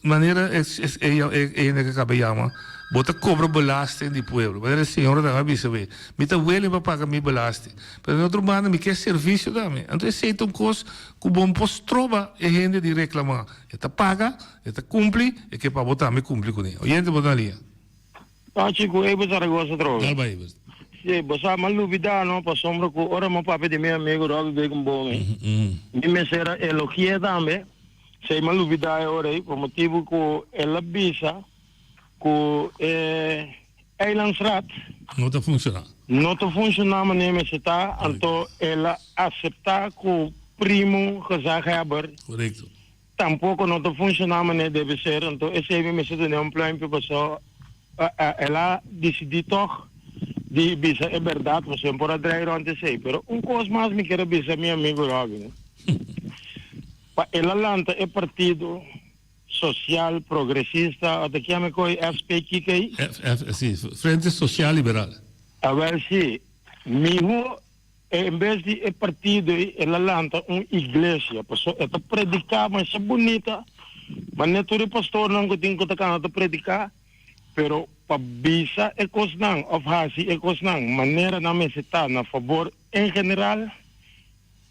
manera e e e hende ku a kaba yama, bo ta kobra belasting di pueblo. Manera e señora tambe a bisa mi, mi ta willing pa paga mi belasting, pero di otro banda mi ke servisio tambe. Anto esei ta un kos ku bo no por stroba e hende di reklamá. E ta paga, e ta kumpli, e ke pa bo tambe kumpli kuné. Oyente bo ta na liña. Pachi ku Eber Zaragoza trobe. Dal bai Eber. Si, bo sa m'a lubidá no, pasobra ku ora m'a papia di mi amigu Robby Bekenboom, mi mester a elogi'é tambe, si m'a lubidá e ora ei, pa motibu ku el a bisa ku e Eilandsraad No ta funshoná. no ta funshoná manera mester ta, anto el a aseptá ku primo gezaghebber. Korekto. Tampoco no ta funciona manera debe ser, anto esey mi mester duna un pluimpje paso el a dicidi toch di bisa e berdad paso e por a draai rond esey. Pero un cos mas mi kier a bisa mi amigo Robin, pa el a lanta e partido social progresista ota kiami koe FPKK? FF, si, Frente Social Liberal. Awel si, miho En bes di e partido ei, el a lanta un iglesia. Pasobra e ta prediká masha bunita, ma ne tur e pastornan ku tin ku ta kana ta prediká. Pero pa bisa e kosnan òf hasi e kosnan manera nan mester ta na fabor en general,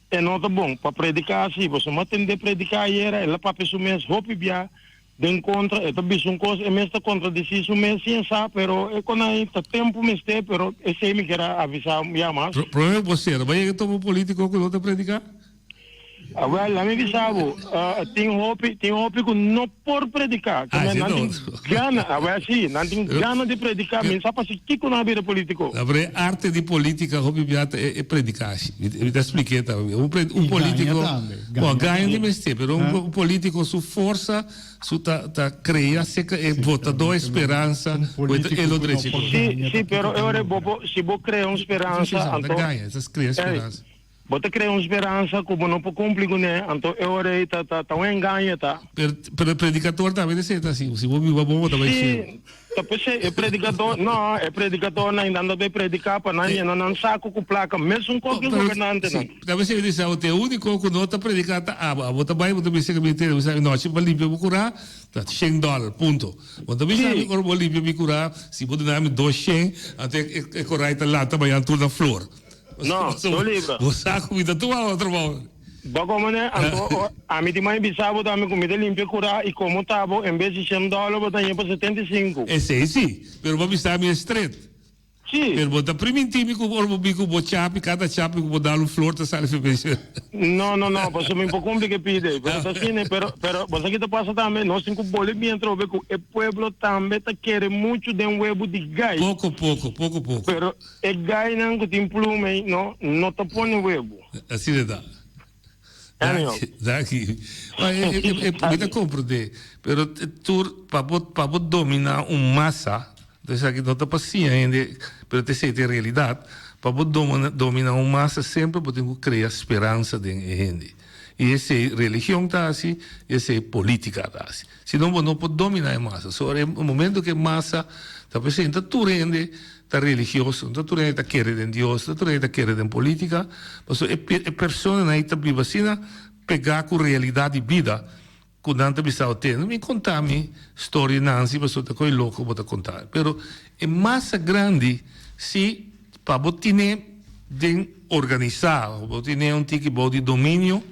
e no ta bon. Pa prediká asi, pasobra mi a tend'é prediká ayera, el a papia su mes hopi bia Den kontra, e ta bisa un kos, e mes ta kontradisí su mes sin e sa, pero e kon ai ta tempu mester, pero esei mi kier a avisá un bia mas. Prome bo ser, bo a yega topa un polítiko ku no ta prediká? Awèl, lami bisa bo, tin hopi, tin hopi ku no por prediká, ke men nan tin gana, awèl si, nan tin gana di prediká, mi no sa pasi kiko nan a bira polítiko. No, pero e arte di polítika hopi bia ta e predikashi. Mi ta splik'é tambe. Un polítiko. Bo a gaña di mester, pero un politico su forsa su ta ta crea cerca e votador e speransa cu e ta e lo drecha e cos. Si, si, pero e ora bo por, si bo crea un speransa, anto. Ta gaña, ta crea speransa. Bo ta crea un speransa cu bo no por cumpli cune, anto e ora ei ta ta un engaño ta. Pero, pero e predicador tambe ta seta asi, si bo biba bon bo ta bay cielo. Si, Ta p'esei e predikadó, no, e predikadónan ainda anda bay prediká pa nan yena nan saku ku plaka, mesun kos ku e gobernantenan. Sí, ta p'esei mi di abo, te úniko ku no ta prediká ta abo. Abo ta bai, bo ta bisa ku mi tene, bo sa mi nochi pa limpia bo kurá, ta shen dòler, punto. Bo ta bisa mi ora bo limpia mi kurá, si bo duna mi dos shen, anto e korai ta lanta mañana tur na flor. No, no libra. Bo sa ku mi ta tuma otro trabou. Bo komo ne? Anto ami di mai bisa bo tambe ku mi ta limpia kurá i komo ta bo en bes di shen dòler bo ta haña pa 75. Esei si, pero bo bisa mi e stret. Si. Pero bo ta primintí mi ku ora bo bin ku bo chapi, kada chapi ku bo dal un flor ta sali fe penshon. No, no, no, pasobra mi por kumpli ku e pide ei. Pero ta asina, pero, pero bo sa ki ta pasa tambe? Nos tin ku bole bien atrobe ku e pueblo tambe ta kere muchu den webu di gai. Poko, poko, poko, poko. Pero e gainan ku tin pluma ei no, no ta pone webu. Asina ta. Anyhow. Danki. Mi ta comprende. Pero tur, pa bo, pa bo domina un masa, esaki no ta pa siña hende, pero ta esei ta e realidad. Pa bo domina un masa semper bo tin cu crea speransa den e hende. Y esei religion ta haci, y esei politica ta haci. Si no bo no por domina e masa. So e momento cu e masa ta presenta tur hende ta religioso, no ta tur hende ta kere den Dios, no ta tur hende ta kere den politica, pasobra e e personanan ei ta biba asina pegá ku realidat di bida ku nan ta bisa ote, no mi konta mi storia Nancy pasobra ta koe loko bo ta konta. Pero e masa grandi si pa bo tine den organisá, bo tine un tiki bou di dominio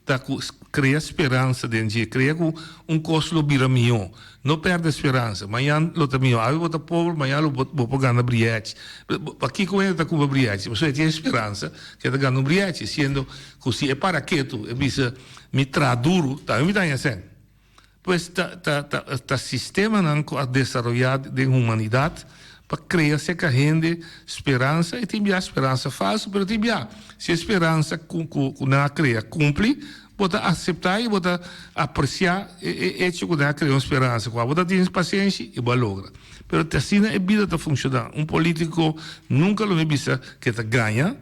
Ta ku krea speransa den dje, krea ku un kos lo bira mihó. No pèrdè speransa. Mañan lo ta mihó. Awe bo ta pober, mañan lo bo por gana brièchi. Pakiko hende ta kumpra brièchi? Pasobra e tin e speransa ku e ta gana un brièchi, siendo ku si e para ketu, e bisa, Mi traha duru, tambe mi ta haña sèn. Pues ta ta ta ta sistemanan ku a desaroyá den humanidat pa krea serka hende speransa i tin bia speransa falsu pero tin bia si e speransa ku ku ku nan a krea kumpli bo ta aseptá i bo ta apresiá e e echo ku nan a krea un speransa ku abo ta tin pasenshi i bo a logra. Pero te asina e bida ta funshoná. Un polítiko nunka lo mi bisa ke ta gaña.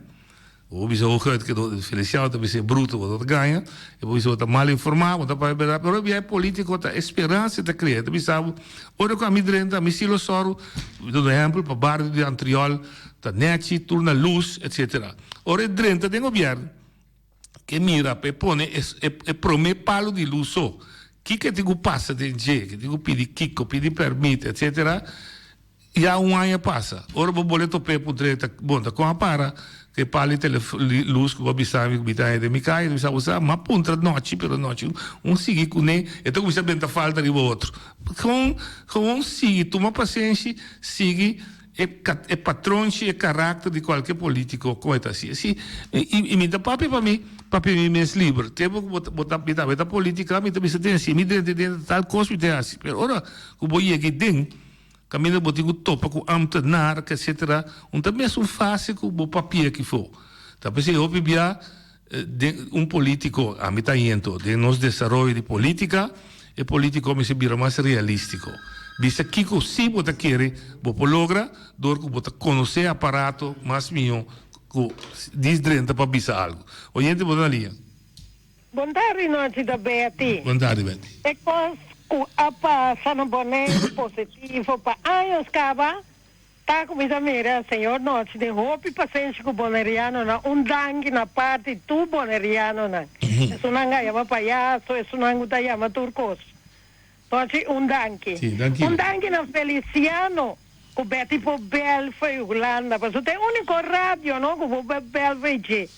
Bo por bisa hooguit ke Feliciano ta bisa e bruto bo no ta gaña, e por bisa bo ta mal informa, bo ta papia berdad, pero bia e politico ta e speransa e ta crea, e ta bisa bo ora cu ami drenta ami si lo soru, mi ta duna ehempel pa bario di Antriol ta nechi, tur na luz etcetera. Ora e drenta den gobierno ke mira pa e pone e prome palo di luz so, kiko e tin cu pasa den dje, ke tin cu pidi kiko, pidi permit etcetera. Ya un aña pasa. Ora bo bole top'é puntr'é ta bon ta kon a para ku e pal di lus ku bo a bisa mi ku mi ta haña den mi kaya. Mi sa bo sa m'a puntra nochi pero nochi un sigui kuné e ta kuminsá benta falta riba otro. Gewoon gewoon sigui tuma pasenshi sigui e e patronchi e karakter di kualke politiko kon e ta hasi. Si i mi ta papia pa mi papia mi mes liber. Tempu ku bo bo ta mi tambe ta politika mi ta bisa den si mi drenta den tal kos mi ta hasi pero ora ku bo yega den. Kaminda bo tin ku topa ku ambtenaar etcetera un ta mesun fásil ku bo papia kifó. Ta p'esei hopi bia den un polítiko, ami ta yento, den nos desaroyo di polítika, e polítiko mester bira mas realístiko. Bisa kiko sí bo ta kere bo por logra dor ku bo ta konosé aparato mas mihó ku dis drenta pa bisa algu. Oyente bo ta na liña. Bon tardi nochi ta Betty. Bon tardi Betty. E kos ku a pasa na Boneiru positivo pa años kaba ta ku mi ta mira señor nochi den hopi pasenshi ku bonerianonan un danki na parti tur bonerianonan esunnan ku a yama payaso esunnan ku ta yama tur kos nochi un danki un danki na Feliciano ku Betty por bel fo'i Hulanda pasobra ta e uniko radio no ku bo por bel fo'i dje.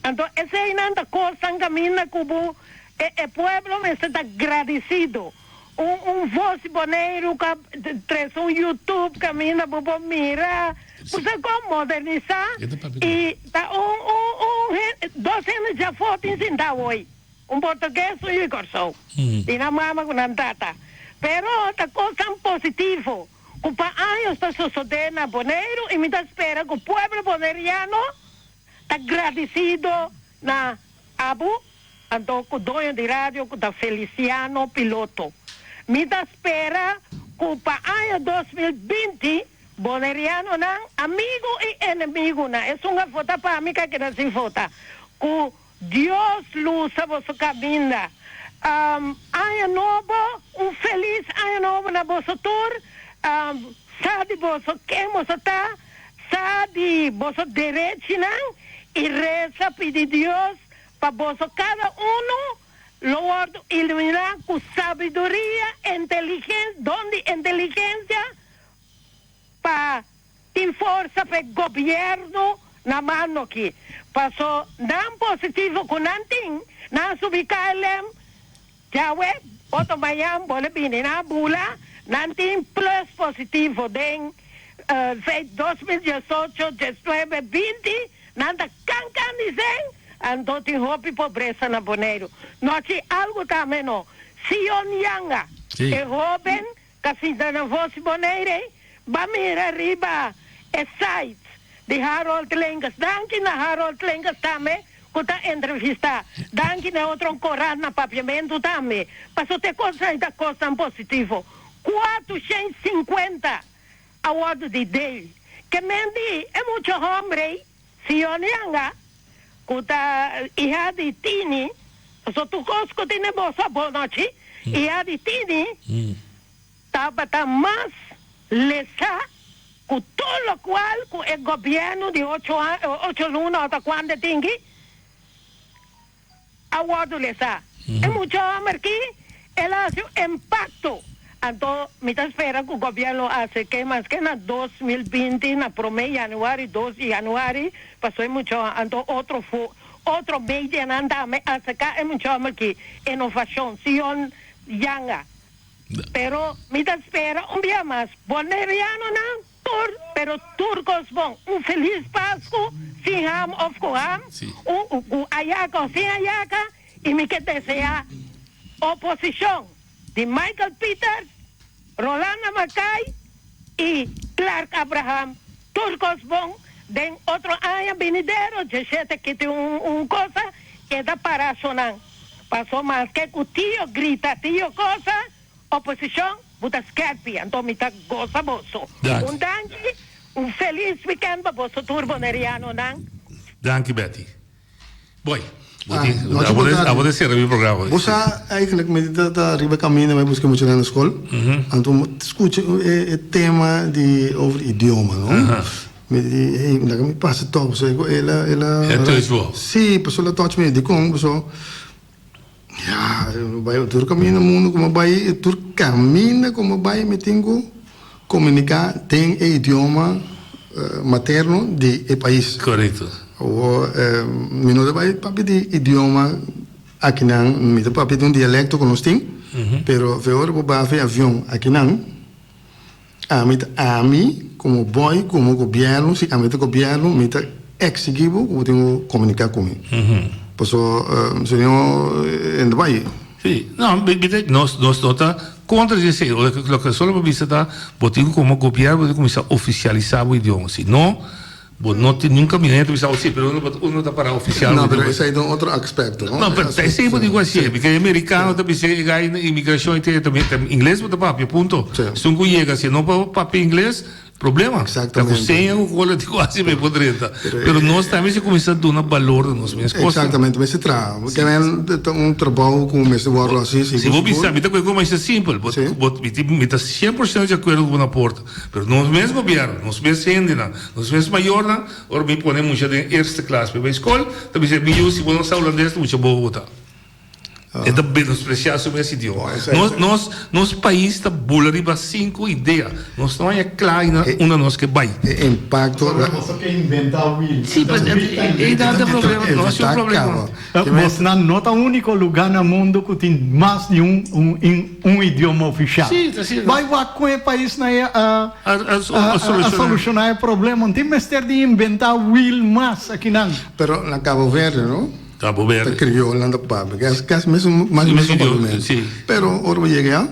Anto eseinan ta kosnan kaminda ku bo e e pueblo mester ta gradisido. Un un vos di Boneiru ku a trese un YouTube kaminda bo por mira ku sa kon modernisá i ta un un un hen dos hende djafó tin sintá awoi, un portugues un yu di Kòrsou di nan mama ku nan tata. Pero ta kosnan positivo ku pa años ta sosodé na Boneiru i mi ta spera ku pueblo boneriano Ta gradisido na abo anto ku doño di radio ku ta Feliciano Piloto. Mi ta spera ku pa aña 2020 Bonerianonan, amigu i enemigunan, esun a vota pa mi ka keda sin vota, ku Dios lusa boso kaminda. Aña nobo, un felis aña nobo na boso tur. Sa di boso ken boso ta. Sa di boso derechinan i resa pidi Dios pa boso kada unu lo wòrdu iluminá ku sabiduria, inteligen, don di inteligensia pa tin forsa pa e gobièrnu na mando aki. Paso nan positivo ku nan tin, nan a subi KLM djawe, otro mañan bole bini, nan a bula, nan tin plus positivo den 2018, 19, 20, nan ta kan kan di zen, anto tin hopi pobresa na Boneiru. Nochi algu tambe no. Sion Yanga, e hoben ka sinta na Voz Bonaire, ba mira riba e site di Harold Linkers. Danki na Harold Linkers tambe ku ta entrevistá. Danki na e otro korant na Papiamentu tambe. Pasobra te kosnan ta kosnan positivo. 450 a wòrdu di dei. Ke men di e mucha hòmber ei, Sion Yanga, ku ta iha di Tini, pasobra tur kos ku tin den boso a bon nochi, iha di Tini tabata mas lesá ku tur lokual ku e gobièrnu di ocho ocho luna òf ta kuantu e tin ki. A wòrdu lesá. E mucha hòmber ki el a hasi un impakto. Anto mi ta spera ku gobièrnu lo hasi ke maske na 2020 na promé yanüari, dos di yanüari, pasobra e mucha hòmber anto otro fo otro medianan tambe aserká e mucha hòmber ki inovashon Sion Yanga. Pero mi ta spera un bia mas bonerianonan tur pero tur cos bon. Un feliz Pascu sin ham of cu ham, un cu ayaca of sin ayaca y mi ke desea oposicion di Michael Pieters, Rolanda Mackay y Clark Abraham tur cos bon den otro aña binidero djeshete kiti un un cosa keda para sonan. Paso maske ku tio grita tio kosa, oposishon bo ta skerpi, anto mi ta gosa boso. Un danki, Un felis weekend pa boso tur Bonerianonan. Danki Betty. Boy, bo tin, abo de, abo de cera mi programa. Bo sa eigenlijk mi ta ta riba caminda mi a busca muchanan na school. Anto mi scucha e e tema di over idioma no. Mi di hey laga mi pasa toch pasobra cu el a el a. E touch bo. Si pasobra el a touch mi dicon pasobra ya bai tur caminda mundo cu mi a bai tur caminda cu mi a bai mi tin cu Comunica den e idioma materno di e pais. Correcto. Awor, mi no ta bai papia di idioma akinan, mi ta papia di un dialecto cu nos tin, pero fe ora bo baha fe avion akinan, ami ta ami como boy, como gobierno, si ami ta gobierno, mi ta exigi bo cu bo tin cu comunica cu mi. Paso, si no, e no ta bai. Sí, no, mi ta, nos, nos no ta contra di esey, loke, loke solo bo bisa ta, bo tin cu como gobierno bo tin cuminsa oficialisa bo idioma, si no, bo no tin niun caminda, hende ta bisa, oh si, pero uno, uno ta para oficial. No, pero esey ta un otro aspecto, no? No, pero ta esey bo tin cu hacié, porque e americano ta bisa e guy na inmigracion y te, ta ingles bo ta papia, punto. Esun cu yega, si e no por papia ingles, Problema. Ta cu seña cu cola di cuasi me por drenta. Pero nos tambe mester cuminsa duna balor na nos mes cosnan. Exactamente, mester traha. Kende ta un trabou cu mester wordo haci. Si bo bisa, mi ta cu e cosa masha simpel. Bo, mi ta 100% di acuerdo cu bo na porta. Pero nos mes gobierno, nos mes hendenan, nos mes mayornan, ora mi pone mucha den eerste klas pa e bay scol, ta bisa mi yu si bo no sa Hulandes ta mucha bobo bo ta. E ta menospreciá su mes idioma. Nos, nos, nos pais ta bula riba cinco idea. Nos no haña cla aina unda nos ke bai. E impacto. Boso ke inventa wiel. Sí, pues e ta e problema. No haci un problema. Bosnan no ta unico lugar na mundo cu tin mas di un un idioma oficial. Sí, ta asina. Bai wak con e paisnan ei a a soluciona e problema. No tin mester di inventa wiel mas akinan. Pero na Cabo Verde, no? Cabo Verde. Ta criolnan ta papia, casi casi mesun mas mesun papiamento. Pero ora bo yega ya,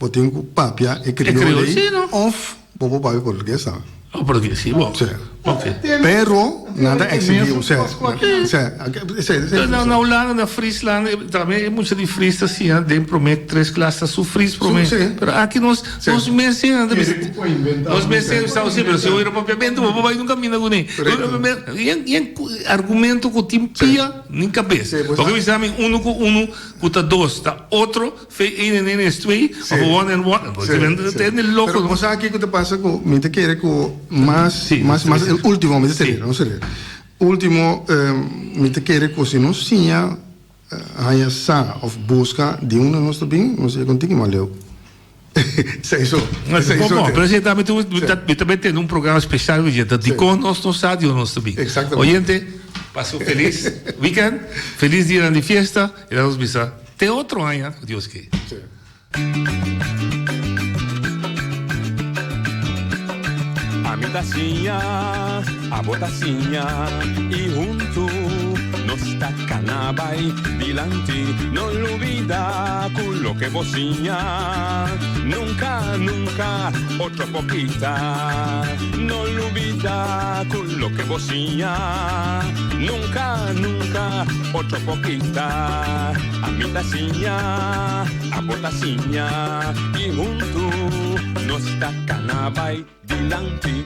bo tin cu papia e criol ey of bo por papia portugues tambe. Oh, portugues, si, bo. Si. Ok. Pero nan ta exigi, osea, osea, esey. Na na Hulanda, na Friesland, tambe e mucha di Fries ta siña den prome tres klas ta su Fries prome. Pero aki nos, nos mes siña nan ta bisa, nos mes siña bisa, si, pero si bo ira papiamento bo por bay nunca mina cune. Yen argumento cu tin pia ni cabes. Porque bisa mi uno cu uno cu ta dos ta otro, fe een en een is twee, of one en one. Tende loco. Pero bo sa kico ta pasa cu mi ta kere cu mas, mas, mas el ultimo, mi ta serio, no serio. Ultimo mi ta kere cu si nos siña haña sa of busca di unda nos ta bin, nos ta yega un tiki mas leu. Esei so. Esei so. Bon, pero esei tambe tu, mi ta, mi ta bai tene un programa special cu dje, dicon nos no sa di unda nos ta bin. Exactamente. Oyente, pasa un feliz weekend, feliz dianan di fiesta, y laga nos bisa te otro aña, cu Dios ke. Sí. Ami ta siña, abo ta siña y huntu nos ta cana bay dilanti. No lubida cu loke bo siña nunca, nunca otro por kita. No lubida cu loke bo siña nunca, nunca otro por kita. Ami ta siña, abo ta siña y huntu nos ta cana bay dilanti.